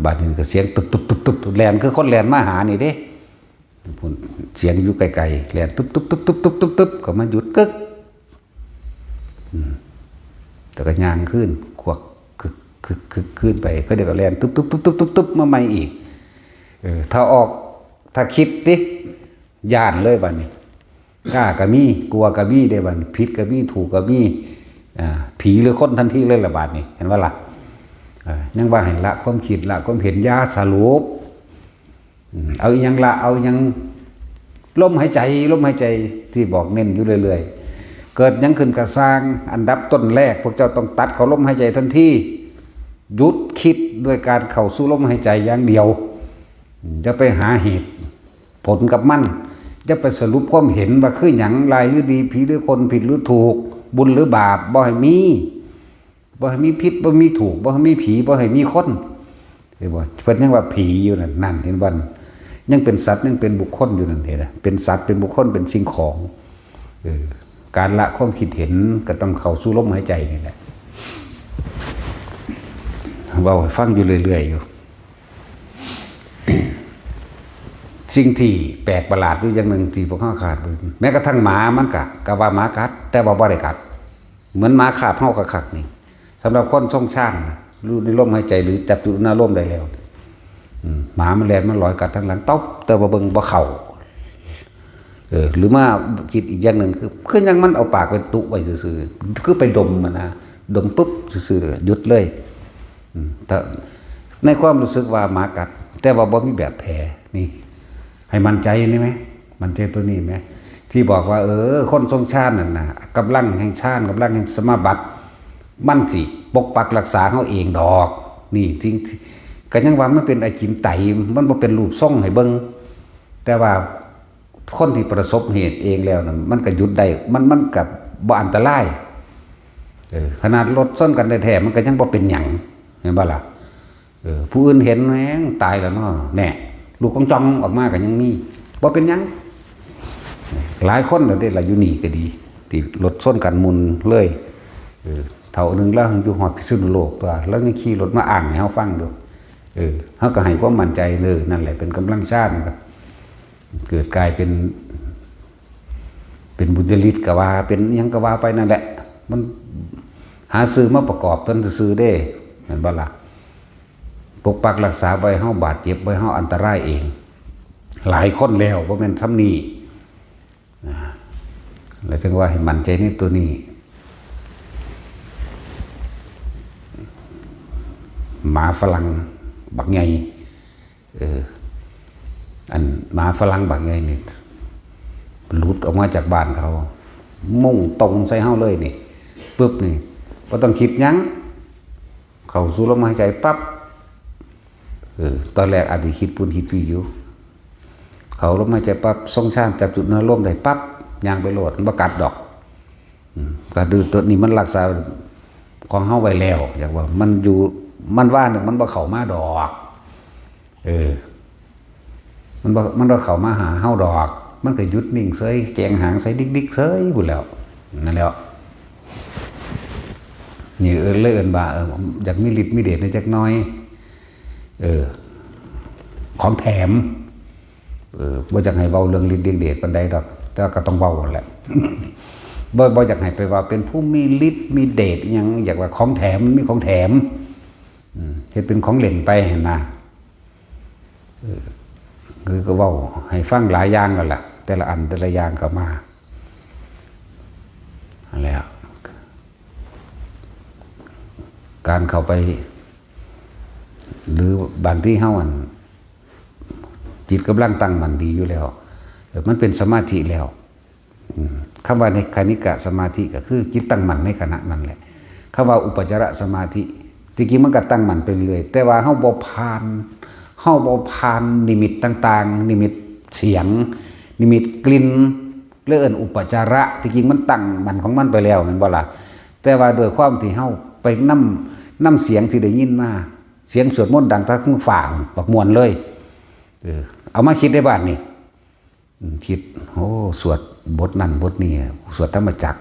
บาดนี้ก็เสียงตุ๊บตุ๊บตุ๊บตุ๊บ แล่นคือคนแล่นมาหานี่เด้ พุ่น เสียงอยู่ไกลๆ แล่นตุ๊บตุ๊บตุ๊บตุ๊บตุ๊บตุ๊บตุ๊บ ก็มาหยุดกึก อืม แล้วก็ย่างคืน ขวัก คึก คึก คึก คืนไป ก็เดี๋ยวก็แล่นตุ๊บตุ๊บตุ๊บตุ๊บตุ๊บตุ๊บมาใหม่อีก เออ ถ้าออก ถ้าคิดติ ย้านเลยบัดนี้ กล้าก็มี กลัวก็มีเด้บัดนี้ ผิดก็มี ถูกก็มี อ่า ผีหรือคนทันทีเลยละบาดนี้ เห็นบ่ล่ะ อ่า ยังว่าให้ละความคิด ละความเห็น อย่าสรุป อืม เอาอิหยังละ เอาอิหยัง ลมหายใจ ลมหายใจที่บอกเน้นอยู่เรื่อยๆ เกิดหยังขึ้นก็ซ่าง อันดับต้นแรก พวกเจ้าต้องตัดเข้าลมหายใจทันที หยุดคิดด้วยการเข้าสู่ลมหายใจอย่างเดียว อย่าไปหาเหตุผลกับมัน อย่าไปสรุปความเห็นว่าคือหยัง ร้ายหรือดี ผีหรือคน ผิดหรือถูก บุญหรือบาป บ่ให้มี บ่ให้มีผิด บ่มีถูก บ่ให้มีผี บ่ให้มีคน เห็นบ่ เพิ่นยังว่าผีอยู่นั่น นั่นเห็นบ่ ยังเป็นสัตว์ ยังเป็นบุคคลอยู่นั่น เห็นบ่ เป็นสัตว์ เป็นบุคคล เป็นสิ่งของ เออ การละความคิดเห็นก็ต้องเข้าสู่ลมหายใจนี่แหละ เว้าให้ฟังอยู่เรื่อยๆ อยู่ สิ่งที่แปลกประหลาดอยู่อย่างหนึ่งที่พวกเฮาขาดบ่ แม้กระทั่งหมามันก็ ก็ว่าหมากัด แต่ว่าบ่ได้กัด เหมือนหมาคาบเฮาคักๆ นี่ สำหรับคนทรงฌานนะ รู้ในลมหายใจหรือจับจุดอารมณ์ได้แล้ว อืม หมามันแล่นมาลอยกัดทางหลัง ตบ แต่ว่าเบิ่งบ่เข้า เออ หรือมาคิดอีกอย่างหนึ่งคือ คือยังมันเอาปากไปตุไว้ซื่อๆ คือไปดมมันนะ ดมปุ๊บซื่อๆ หยุดเลย อืม แต่ในความรู้สึกว่าหมากัด แต่ว่าบ่มีแบบแผล นี่ ให้มั่นใจนี่ไหม มั่นใจตัวนี้ไหม ที่บอกว่า เออ คนทรงฌานนั่นน่ะ กำลังแห่งฌาน กำลังแห่งสมาบัติ มันสิปกปักรักษาเฮาเองดอก นี่สิ่งที่ ก็ยังว่ามันเป็นอาจินไตย มันบ่เป็นรูปทรงให้เบิ่ง แต่ว่าคนที่ประสบเหตุเองแล้วนั่น มันก็หยุดได้ มัน มันก็บ่อันตราย เออ ขนาดรถชนกันแท้ๆ มันก็ยังบ่เป็นหยัง แม่นบ่ล่ะ? เออ ผู้อื่นเห็นแม่งตายแล้วเนาะ แน่ ลูกกองจองออกมาก็ยังมี บ่เป็นหยัง หลายคนแล้วเด้ล่ะ อยู่นี่ก็ดี ที่รถชนกันหมู่เลย เออ เฒ่าหนึ่งแล้วอยู่ฮอดพิษณุโลกตัว แล้วยังขี่รถมาอ้างให้เฮาฟังอยู่ เออ เฮาก็ให้ความมั่นใจ เออ นั่นแหละเป็นกำลังฌาน เกิดกลายเป็น เป็นบุญญาฤทธิ์ก็ว่า เป็นหยังก็ว่าไปนั่นแหละ มันหาซื้อมาประกอบเพิ่นซื่อๆเด้ แม่นบ่ล่ะ? ปกปักรักษาบ่ให้เฮาบาดเจ็บ บ่ให้เฮาอันตรายเอง หลายคนแล้ว บ่แม่นส่ำนี้ นะ แล้วจึงว่าให้มั่นใจในตัวนี้ หมาฝรั่งบักใหญ่ เออ อันหมาฝรั่งบักใหญ่นี่ หลุดออกมาจากบ้านเขา มุ่งตรงใส่เฮาเลยนี่ ปึ๊บนี่ บ่ต้องคิดหยัง เข้าสู่ลมหายใจปั๊บ เออ ตอนแรกอาจสิคิดปุ้นคิดปี้อยู่ เข้าลมหายใจปั๊บ ทรงฌานจับจุดเนื้อลมได้ปั๊บ ย่างไปโลด มันบ่กัดดอก อืม ก็คือตัวนี้มันรักษาของเฮาไว้แล้ว อยากว่ามันอยู่ มันว่าหนึ่งมันบ่เข้ามาดอก เออ มันบ่ มันบ่เข้ามาหาเฮาดอก มันก็หยุดนิ่งเฉย แกงหางใส่ดิกๆเฉยพู้นแหล้ว นั่นแหล้ว นี่เอิ้น เลยเอิ้นว่า เออ อยากมีฤทธิ์มีเดชในจักหน่อย เออ ของแถม เออ บ่อยากให้เว้าเรื่องฤทธิ์เรื่องเดชปานใดดอก แต่ว่าก็ต้องเว้านั่นแหละ บ่ บ่อยากให้ไปว่าเป็นผู้มีฤทธิ์มีเดชอิหยัง อยากว่าของแถม มันมีของแถม อืม เฮ็ดเป็นของเล่นไปหั้นนะ เออ คือก็เว้าให้ฟังหลายอย่างนั่นแหละ แต่ละอันแต่ละอย่างก็มา นั่นแหละ การเข้าไป หรือบางทีเฮาอัน จิตกำลังตั้งมั่นดีอยู่แล้ว เออ มันเป็นสมาธิแล้ว อืม คำว่าในคณิกะสมาธิก็คือจิตตั้งมั่นในขณะนั้นแหละ คำว่าอุปจารสมาธิ ที่จริงมันก็ตั้งมั่นไปเรื่อย แต่ว่าเฮาบ่ผ่าน เฮาบ่ผ่านนิมิตต่างๆ นิมิตเสียง นิมิตกลิ่น เลยเอิ้นอุปจาระ ที่จริงมันตั้งมั่นของมันไปแล้ว แม่นบ่ล่ะ? แต่ว่าด้วยความที่เฮาไปนำ นำเสียงที่ได้ยินมา เสียงสวดมนต์ดังทั้งฟ้าบักม่วนเลย เออ เอามาคิดได้บาดนี้ อืม คิด โอ้ สวดบทนั้นบทนี้ สวดธรรมจักร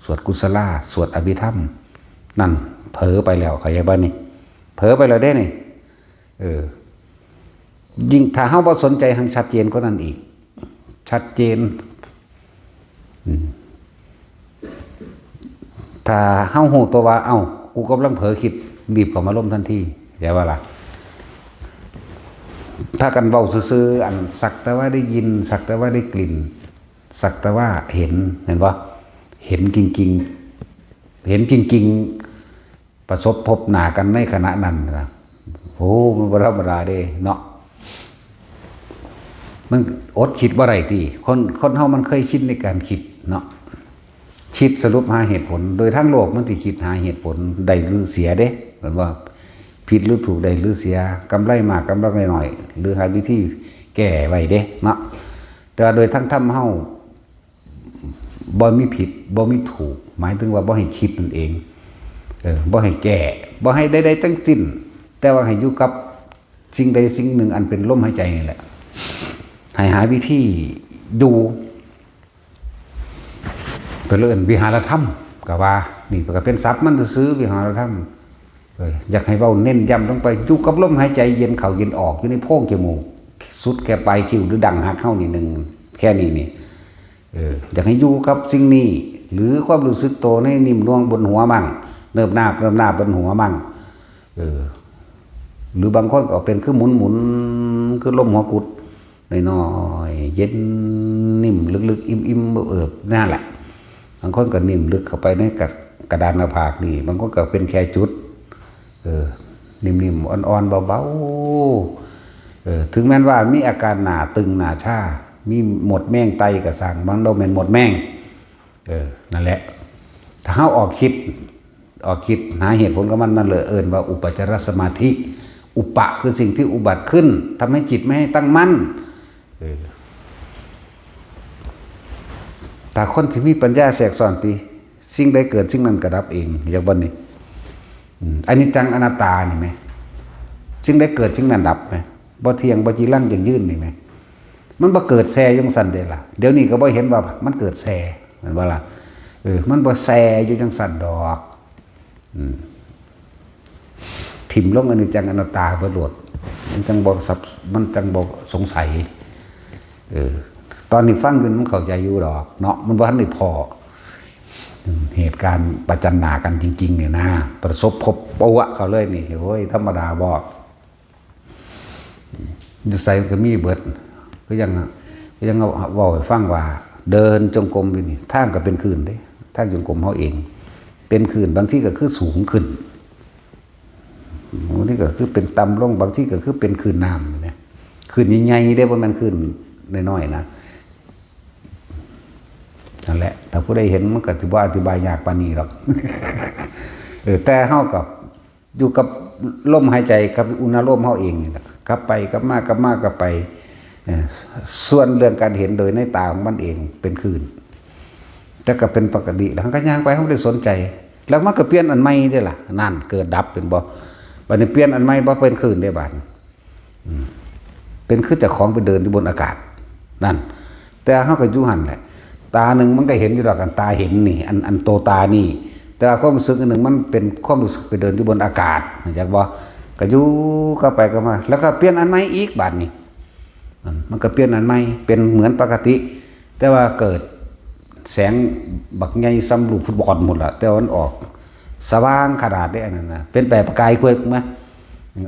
สวดกุศลา สวดอภิธรรม นั่น เผลอไปแล้ว เข้าใจบ่นี่? เผลอไปแล้วเด้นี่ เออ ยิ่งถ้าเฮาบ่สนใจ หังชัดเจนกว่านั้นอีก ชัดเจน อืม ถ้าเฮาฮู้ตัวว่า เอ้า กูกำลังเผลอคิด รีบเข้ามาลมทันที เข้าใจบ่ล่ะ? พากันเว้าซื่อๆ อันสักแต่ว่าได้ยิน สักแต่ว่าได้กลิ่น สักแต่ว่าเห็น เห็นบ่? เห็นจริงๆ เห็นจริงๆ ประสบพบหน้ากันในขณะนั้นนะ โอ้ มันบ่ธรรมดาเด้เนาะ มันอดคิดบ่ได้ติ คน คนเฮามันเคยชินในการคิดเนาะ คิดสรุปหาเหตุผล โดยทางโลกมันสิคิดหาเหตุผลได้หรือเสียเด้ แม่นบ่? ผิดหรือถูก ได้หรือเสีย กำไรมาก กำไรน้อย หรือหาวิธีแก้ไว้เด้เนาะ แต่ว่าโดยทางธรรมเฮา บ่มีผิด บ่มีถูก หมายถึงว่าบ่ให้คิดนั่นเอง เออ บ่ให้แก้ บ่ให้ใดๆทั้งสิ้น แต่ว่าให้อยู่กับสิ่งใดสิ่งหนึ่งอันเป็นลมหายใจนี่แหละ ให้หาวิธีอยู่ เพิ่นเลยเอิ้นวิหารธรรม ก็ว่า นี่ก็เป็นศัพท์มันซื่อๆ วิหารธรรม เออ อยากให้เว้าเน้นย้ำลงไป อยู่กับลมหายใจเย็นเข้าเย็นออก อยู่ในโพรงจมูก สุดแค่ปลายคิ้วหรือดั้งหักเฮานี่หนึ่ง แค่นี้นี่ เออ อยากให้อยู่กับสิ่งนี้ หรือความรู้สึกโตในนิ่มนวลบนหัวมั่ง เนิบนาบ เนิบนาบบนหัวมั่ง เออ หรือบางคนก็เป็นคือหมุนๆ คือลมหัวกุด น้อยๆ เย็นนิ่มลึกๆ อิ่มๆ เอิบๆ นั่นแหละ บางคนก็นิ่มลึกเข้าไปในกระ กระดานหน้าผากนี่ บางคนก็เป็นแค่จุด เออ นิ่มๆ อ่อนๆ เบาๆ เออ ถึงแม้นว่ามีอาการหน้าตึงหน้าชา มีมดแมงไต่ก็ซ่าง มันบ่แม่นมดแมง เออ นั่นแหละ ถ้าเฮาออกคิด ออกคิดหาเหตุผลของมันนั่นเลย เอิ้นว่าอุปจารสมาธิ อุปะคือสิ่งที่อุบัติขึ้น ทำให้จิตไม่ให้ตั้งมั่น เออ ถ้าคนที่มีปัญญาแทรกซ้อนติ สิ่งใดเกิดสิ่งนั้นก็ดับเอง อย่างบ่นี่ อืม อนิจจังอนัตตานี่แหม สิ่งใดเกิดสิ่งนั้นดับแหม บ่เที่ยง บ่จีรัง ยั่งยืนนี่แหม มันบ่เกิดแซ่อยู่จั่งซั้นเด้ล่ะ เดี๋ยวนี้ก็บ่เห็นว่ามันเกิดแซ่ แม่นบ่ล่ะ เออ มันบ่แซ่อยู่จั่งซั้นดอก อืม ถิ่มลงอนิจจังอนัตตาเบิดโลด มันจั่งบ่สับ มันจั่งบ่สงสัย เออ ตอนนี้ฟังอยู่มันเข้าใจอยู่ดอกเนาะ มันบ่ทันได้พ้อ อืม เหตุการณ์ประจันหน้ากันจริงๆเนี่ยนะ ประสบพบปะเข้าเลยนี่ โอ้ย ธรรมดาบ่ อยู่ไสมันก็มีเบิด คือยัง คือยังเว้าให้ฟังว่า เดินจงกรมอยู่นี่ ทางก็เป็นคลื่นเด้ ทางจงกรมเฮาเอง เป็นคลื่น บางทีก็คือสูงขึ้น บางทีก็คือเป็นต่ำลง บางทีก็คือเป็นคลื่นน้ำนี่แหม คลื่นใหญ่ๆเด้ บ่แม่นคลื่นน้อยๆนะ นั่นแหละ ถ้าผู้ใดเห็นมันก็สิบ่อธิบายยากปานนี้หรอก เออ แต่เฮาก็อยู่กับลมหายใจกับอุณาโลมเฮาเองนี่แหละ กลับไปกลับมากลับมากลับไป เออ ส่วนเรื่องการเห็นโดยในตาของมันเองเป็นคลื่น แต่ก็เป็นปกติ แล้วมันก็ย่างไป เฮาบ่ได้สนใจ แล้วมันก็เปลี่ยนอันใหม่เด้ล่ะ นั่น เกิดดับเป็นบ่ บัดนี้เปลี่ยนอันใหม่บ่ เป็นคลื่นเด้บาดนี้ อืม เป็นคือเจ้าของไปเดินอยู่บนอากาศ นั่น แต่เฮาก็อยู่หั่นแหละ ตาหนึ่งมันก็เห็นอยู่ดอก อันตาเห็นนี่ อัน อันโตตานี่ แต่ว่าความรู้สึกอันหนึ่งมันเป็นความรู้สึกไปเดินอยู่บนอากาศ รู้จักบ่ ก็อยู่ กลับไปกลับมา แล้วก็เปลี่ยนอันใหม่อีกบาดนี้ อืม มันก็เปลี่ยนอันใหม่ เป็นเหมือนปกติ แต่ว่าเกิดแสงบักใหญ่ส่ำลูกฟุตบอลพู้นล่ะ แต่ว่ามันออกสว่างขนาดเด้ อันนั้นนะ เป็นแบบประกายเพิ่นมา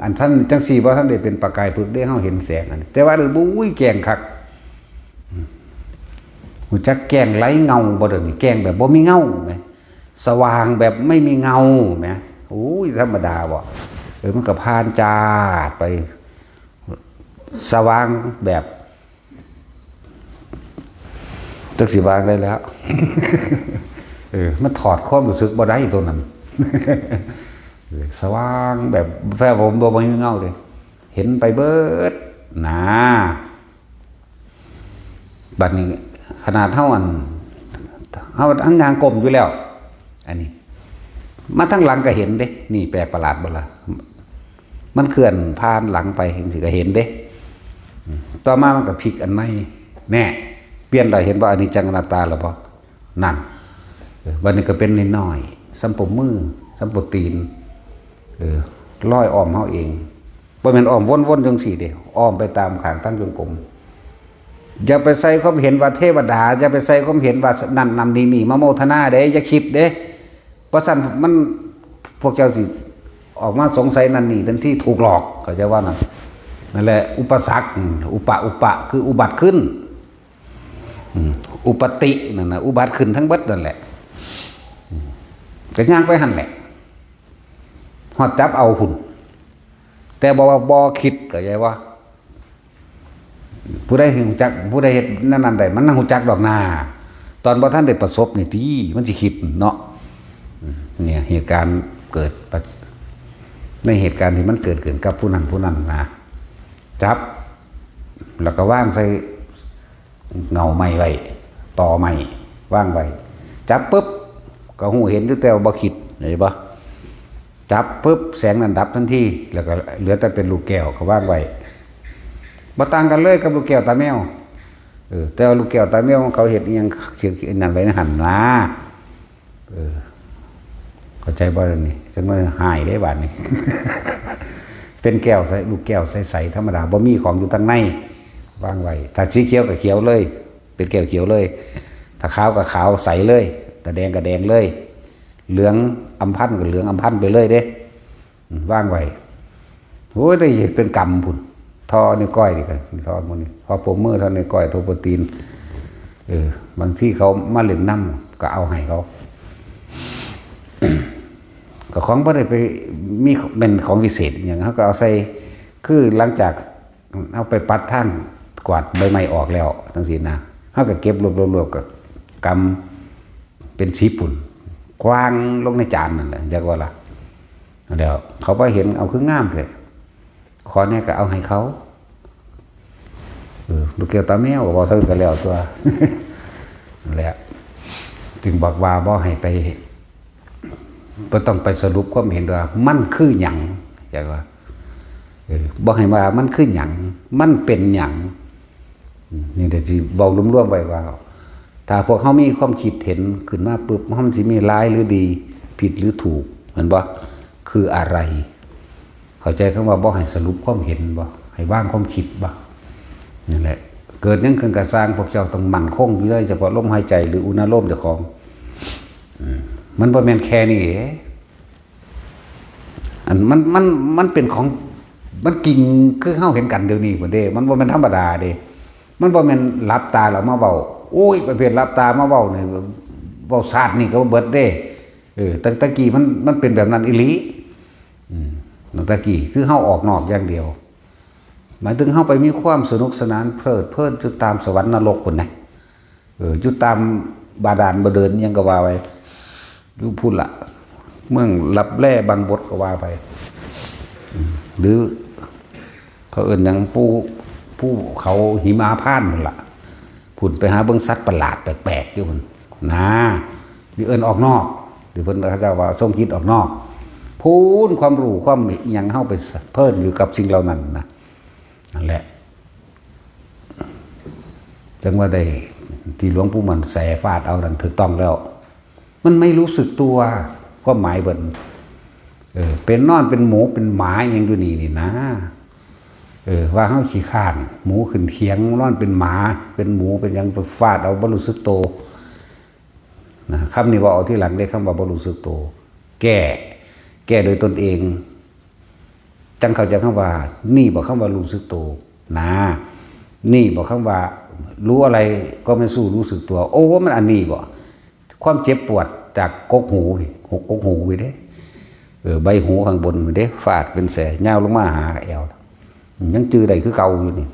อันท่านจั่งซี้บ่ทันได้เป็นประกายเพิ่นเด้ เฮาเห็นแสงอันนี้ แต่ว่า บุ้ย แจ้งคัก อืม รู้จักแจ้งไร้เงาบ่เดี๋ยวนี้ แจ้งแบบบ่มีเงาแหม สว่างแบบไม่มีเงาแหม โอ้ย ธรรมดาบ่ เออ มันก็ผ่านจาดไป สว่างแบบ จักสิว่าจั่งใดแล้ว เออ มันถอดความรู้สึกบ่ได้ตัวนั้น เออ สว่างแบบแฟบผมบ่มีเงาเลย เห็นไปเบิด นะ บัดนี้ขนาดเฮาอัน เฮา เฮาย่างก้มอยู่แล้ว อันนี้ มาทางหลังก็เห็นเด้ นี่แปลกประหลาดบ่ล่ะ มันเคลื่อนผ่านหลังไปจั่งซี้ก็เห็นเด้ ต่อมามันก็พลิกอันใหม่ แน่ เปลี่ยนแล้ว เห็นบ่ อนิจจังอนัตตาแล้วบ่ นั่น เออ บัดนี้ก็เป็นน้อยๆ ส่ำปมมือ ส่ำปมตีน เออ ลอยอ้อมเฮาเอง บ่แม่นอ้อมวนๆจั่งซี้เด้ อ้อมไปตามข้างทางจงกรม อย่าไปใส่ความเห็นว่าเทวดา อย่าไปใส่ความเห็นว่านั่นนั่นนี่นี่ มาโมทนาเด้ อย่าคิดเด้ บ่ซั้นมัน พวกเจ้าสิออกมาสงสัยนั่นนี่ทันที ถูกหลอก เข้าใจว่านั่น นั่นแหละ อุปสรรค อืม อุปะ อุปะ คืออุบัติขึ้น อืม อุปติ นั่นน่ะ อุบัติขึ้นทั้งเบิดนั่นแหละ อืม ก็ย่างไปหั่นแหละ ฮอดจับเอาพุ้น แต่บ่ว่าบ่คิด เข้าใจว่า ผู้ใดฮู้จัก ผู้ใดเฮ็ดแนวนั้นได้ มันฮู้จักดอกนา ตอนบ่ทันได้ประสบนี่ติ มันสิคิดเนาะ อืม เนี่ย เหตุการณ์เกิดปะ ในเหตุการณ์ที่มันเกิดขึ้นกับผู้นั้นผู้นั้นนะ จับ แล้วก็วางใส่ เงาไม้ไว้ ตอไม้วางไว้ จับปุ๊บ ก็ฮู้เห็นอยู่แต่ว่าบ่คิด เห็นบ่ จับปุ๊บ แสงนั้นดับทันที แล้วก็เหลือแต่เป็นลูกแก้วก็วางไว้ บ่ต่างกันเลยกับลูกแก้วตาแมว เออ แต่ว่าลูกแก้วตาแมวของเขาเฮ็ดอิหยัง เขียน นั่นไว้ในหั่นนะ เออ เข้าใจบ่ล่ะนี่ จั่งว่าหายเด้บาดนี้ เป็นแก้วใส ลูกแก้วใสๆธรรมดา บ่มีของอยู่ทางใน วางไว้ ถ้าสีเขียวก็เขียวเลย เป็นแก้วเขียวเลย ถ้าขาวก็ขาวใสเลย ถ้าแดงก็แดงเลย เหลืองอำพันก็เหลืองอำพันไปเลยเด้ อืม วางไว้ โอ้ย แต่เฮ็ดเป็นกำพุ้น ท่อนิ้วก้อยนี่ก็ ท่อหมู่นี้ ท่อปมมือ ท่อนิ้วก้อย ท่อปมตีน เออ บางทีเขามาเล่นนำ ก็เอาให้เขา ก็ของบ่ได้ไปมี เป็นของวิเศษอิหยัง เขาก็เอาใส่ คือหลังจากเอาไปปัดทาง กวาดใบไม้ออกแล้วจั่งซี้นะ เขาก็เก็บรวบๆๆ ก็กำเป็นสิบพุ้น กว้างลงในจานนั่นแหละจักว่าละแล้วเขาบ่เห็นเอาคืองามเลย ขอแหน่ก็เอาให้เขา เออ ลูกแก้วตาแมวก็บอกซะก็แล้วตัว นั่นแหละ จึงบอกว่าบ่ให้ไป บ่ต้องไปสรุปความเห็นว่ามันคือหยัง จักว่า เออ บ่ให้ว่ามันคือหยัง มันเป็นหยัง อืม นี่เดี๋ยวสิเว้ารวมๆไว้ว่า ถ้าพวกเฮามีความคิดเห็นขึ้นมาปุ๊บ มันสิมีร้ายหรือดี ผิดหรือถูก แม่นบ่ คืออะไร เข้าใจคำว่าบ่ให้สรุปความเห็นบ่ ให้วางความคิดบ่ นั่นแหละ เกิดหยังขึ้นก็ซ่าง พวกเจ้าต้องมั่นคงอยู่เลย เฉพาะลมหายใจหรืออุณาโลมเจ้าของ อืม มันบ่แม่นแค่นี้เด้ อันมัน มัน มันเป็นของ มันจริงคือเฮาเห็นกันเดี๋ยวนี้พุ้นเด้ มันบ่แม่นธรรมดาเด้ มันบ่แม่นหลับตาแล้วมาเว้า โอ้ย ประเภทหลับตามาเว้านี่ เว้าชาตินี่ก็เบิดเด้ เออ แต่ตะกี้มัน มันเป็นแบบนั้นอีหลี อืม ตะกี้คือเฮาออกนอกอย่างเดียว หมายถึงเฮาไปมีความสนุกสนานเพลิดเพลินอยู่ตามสวรรค์นรกพุ้นนะ เออ อยู่ตามบาดาลบ่เดินหยังก็ว่าไป อยู่พุ้นละ เมืองลับแลบังบดก็ว่าไป อืม หรือ เขาเอิ้นหยัง ภู ภูเขาหิมาพานต์พุ้นละ พุ้นไปหาเบิ่งสัตว์ประหลาดแปลกๆอยู่พุ้น นะ นี่เอิ้นออกนอก ที่เพิ่น เขาเจ้าว่าทรงคิดออกนอก พู้นความรู้ความอิหยังเฮาไปเพลินอยู่กับสิ่งเหล่านั้นนะ นั่นแหละ จังว่าได้ ที่หลวงปู่มั่นแสฟาดเอานั่นถูกต้องแล้ว มันไม่รู้สึกตัว ความหมายเพิ่น เออ เป็นนอนเป็นหมูเป็นหมาอิหยังอยู่นี่นี่นะ เออ ว่าเฮาขี้คร้าน หมูขึ้นเขียง นอนเป็นหมา เป็นหมู เป็นหยัง ไปฟาดเอาบ่รู้สึกโต นะ คำนี้เว้าเอาทีหลังเด้ คำว่าบ่รู้สึกโต แก้ แก้โดยตนเอง จั่งเข้าใจคำว่า นี่บ่ คำว่ารู้สึกโต นะ นี่บ่ คำว่ารู้อะไรก็ไม่สู้รู้สึกตัว โอ้ มันอันนี้บ่ ความเจ็บปวดจากกกหูนี่ หก กกหูนี่เด้ เออ ใบหูข้างบนนี่เด้ ฟาดเป็นแส ยาวลงมาหาแอว ยังจื่อได้คือเก่าอยู่นี่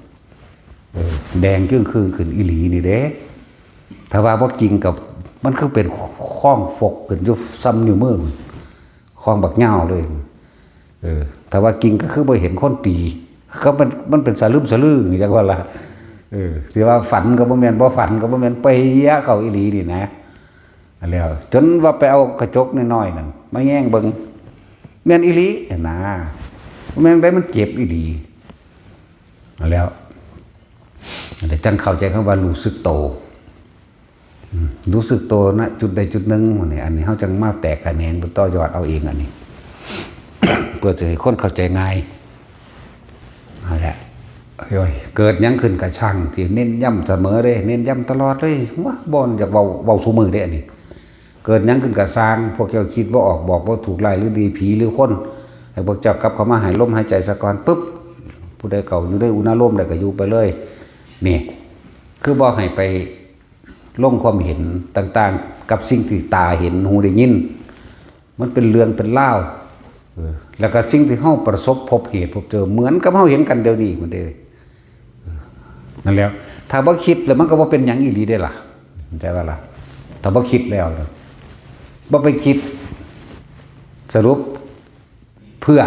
เออ แดงจึ่งครึ่งขึ้นอีหลีนี่เด้ ถ้าว่าบ่จริงกับ มันคือเป็นข้องฟกขึ้นอยู่ซ้ำนิ้วมือ ข้องบักยาวเลย เออ ถ้าว่าจริงก็คือบ่เห็นคนตี เขามัน มันเป็นสะลึมสะลือจังว่าล่ะ เออ ที่ว่าฝันก็บ่แม่น บ่ฝันก็บ่แม่น เปะเข้าอีหลีนี่นะ อันแล้ว จนว่าไปเอากระจกน้อยๆนั่นมาแยงเบิ่ง แม่นอีหลีนะ แม่นได้มันเจ็บอีหลี อันแล้ว อันนี้จั่งเข้าใจคำว่ารู้สึกโต อืม รู้สึกโตนะจุดใดจุดหนึ่งนี่ อันนี้เฮาจั่งมาแตกแขนงต่อยอดเอาเองอันนี้ เพื่อจะให้คนเข้าใจง่าย นั่นแหละ โอ้ย เกิดหยังขึ้นกะช่าง ที่เน้นย้ำเสมอเด้ เน้นย้ำตลอดเลย ว้า บ่อยากเว้า เว้าซุมื้อเด้อันนี้ เกิดหยังขึ้นกะซ่าง พวกเจ้าคิดบ่ออก บอกบ่ถูก ร้ายหรือดี ผีหรือคน ให้พวกเจ้ากลับเข้ามาหายลมหายใจซะก่อน ปึ๊บ ผู้ใดเข้าอยู่ในอุณาโลมได้ก็อยู่ไปเลย นี่ คือบ่ให้ไปลงความเห็นต่างๆ กับสิ่งที่ตาเห็น หูได้ยิน มันเป็นเรื่องเป็นราว เออ แล้วก็สิ่งที่เฮาประสบพบเหตุพบเจอ เหมือนกับเฮาเห็นกันเดี๋ยวนี้พุ้นเด้ เออ นั่นแหละ ถ้าบ่คิดแล้วมันก็บ่เป็นหยังอีหลีเด้ล่ะ เข้าใจบ่ล่ะ ถ้าบ่คิดแล้วนะ บ่ไปคิด สรุป เพื่อ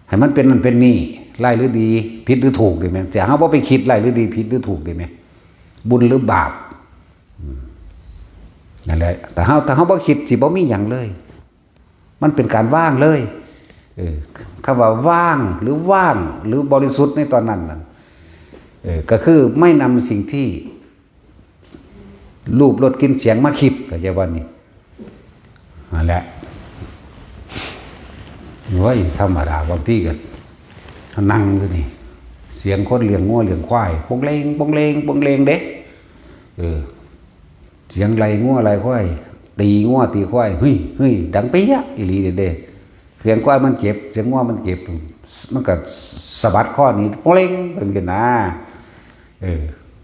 ให้มันเป็นนั่นเป็นนี่ ร้ายหรือดี ผิดหรือถูก ได้ไหม แต่เฮาบ่ไปคิด ร้ายหรือดี ผิดหรือถูก ได้ไหม บุญหรือบาป อืม นั่นแหละ แต่เฮา ถ้าเฮาบ่คิด สิบ่มีหยังเลย มันเป็นการว่างเลย เออ คำว่าว่างหรือว่างหรือบริสุทธิ์ในตอนนั้นน่ะ เออ ก็คือไม่นำสิ่งที่ รูปรสกลิ่นเสียงมาคิด เข้าใจบ่นี่ นั่นแหละ โอ้ย ธรรมดา บางทีก็นั่งอยู่นี่ เสียงคนเลี้ยงงัวเลี้ยงควาย ปงเลง ปงเลง ปงเลงเด้ เออ เสียงไล่งัวไล่ควาย ตีงัวตีควาย เฮ้ย เฮ้ย ดังเปี้ยะอีหลีเด้ เสียงควายมันเจ็บ เสียงงัวมันเจ็บ มันก็สะบัดคอหนี ปงเลง เป็นกันนะ เออ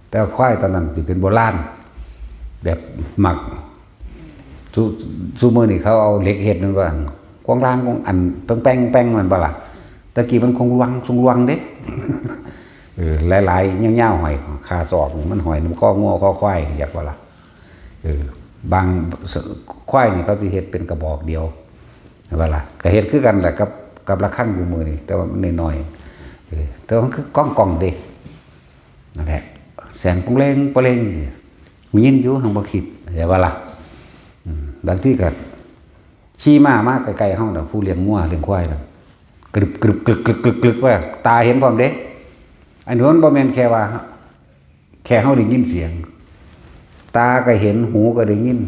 แต่ควายตอนนั้นสิเป็นโบราณ แบบหมัก ซุ ซุมื้อนี้เขาเอาเหล็กเฮ็ดนั่นว่า กวางลางกวางอันแป้งๆๆ แม่นบ่ล่ะ ตะกี้มันคงลวัง ซุงลวังเด้ เออ หลายๆ ยาวๆ ห้อยคาศอก มันห้อยนำคองัวคอควาย จักบ่ล่ะ เออ บาง ควายนี่เขาสิเฮ็ดเป็นกระบอกเดียว เห็นบ่ล่ะ ก็เฮ็ดคือกันแหละกับ กับระฆังคู่มื้อนี่ แต่ว่ามันน้อยๆ เออ แต่ว่ามันคือก้องๆ เด้ นั่นแหละ แสงปงเลงปงเลง ได้ยินอยู่ หั้นบ่คิด เห็นบ่ล่ะ อืม บางทีก็ ขี่ม้ามาใกล้ๆ เฮาน่ะ ผู้เลี้ยงงัวเลี้ยงควายน่ะ กรึบกรึบกรึบกรึบกรึบกรึบว่า ตาเห็นพร้อมเด้ อันนี้มันบ่แม่นแค่ว่า แค่เฮาได้ยินเสียง ตาก็เห็น หูก็ได้ยิน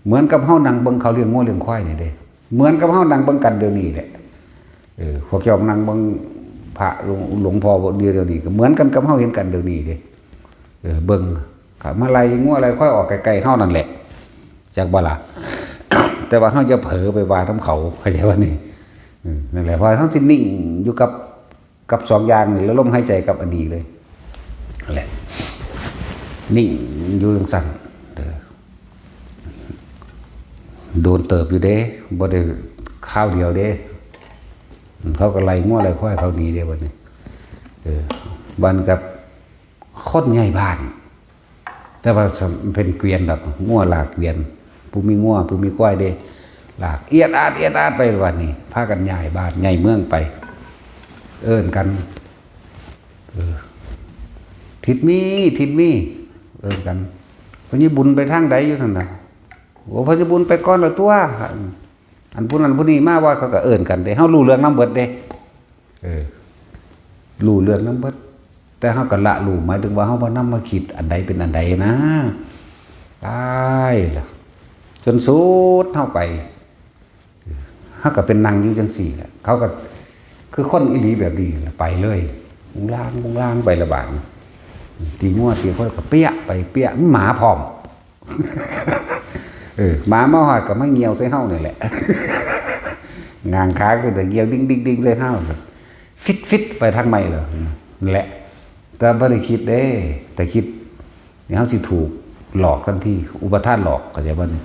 เหมือนกับเฮานั่งเบิ่งเขาเลี้ยงงัวเลี้ยงควายนี่เด้ เหมือนกับเฮานั่งเบิ่งกันเดี๋ยวนี้แหละ เออ พวกเจ้านั่งเบิ่งพระหลวง หลวงพ่อเดี๋ยวนี้ ก็เหมือนกันกับเฮาเห็นกันเดี๋ยวนี้เด้ เออ เบิ่ง เขามาไล่งัวไล่ควายออกใกล้ๆ เฮานั่นแหละ จักบ่ล่ะ แต่ว่าเฮาอย่าเผลอไปว่านำเขา เข้าใจบ่นี่ อืม นั่นแหละ เพราะเฮาสินิ่งอยู่กับ กับสองอย่างนี่ แล้วลมหายใจกับอันนี้เลย นั่นแหละ นิ่งอยู่จังซั่น เด้อ โดนเติบอยู่เด้ บ่ได้คราวเดียวเด้ เขาก็ไล่งัวไล่ควายเขาหนีเด้บัดนี้ เออ บัดกับคนย้ายบ้าน แต่ว่าเป็นเกวียนดอก งัวลากเกวียน ผู้มีงัว ผู้มีควายเด้ ลากเอียดอาด เอียดอาดไปบัดนี้ พากันย้ายบ้าน ย้ายเมืองไป เอิ้นกัน เออ ทิศมี ทิศมี เอิ้นกัน พ่อใหญ่บุญไปทางใดอยู่ซั่นน่ะ โอ้ พ่อใหญ่บุญไปก่อนแล้วตั๊ว อันผู้นั้นผู้นี้มาว่า เขาก็เอิ้นกันเด้ เฮารู้เรื่องนำเบิดเด้ เออ รู้เรื่องนำเบิด แต่เฮาก็ละรู้ หมายถึงว่าเฮาบ่นำมาคิดอันใดเป็นอันใดนะ ตายละ จนสุดเฮาไป เฮาก็เป็นนั่งอยู่จังซี่แหละ เขาก็คือคนอีหลีแบบนี้แหละ ไปเลย บุงลาง บุงลาง ไปละบาด ตีงัวตีควายก็เปี้ยไปเปี้ย มีหมาพร้อม เออ หมามาฮอดก็มาเงี่ยวใส่เฮานี่แหละ ง้างขาขึ้นก็เงี่ยวดิ้งๆๆ ใส่เฮา ฟิดๆ ไปทางใหม่เลย นั่นแหละ แต่บ่ได้คิดเด้ แต่คิด นี่เฮาสิถูกหลอกทันที อุปาทานหลอก เข้าใจบ่นี่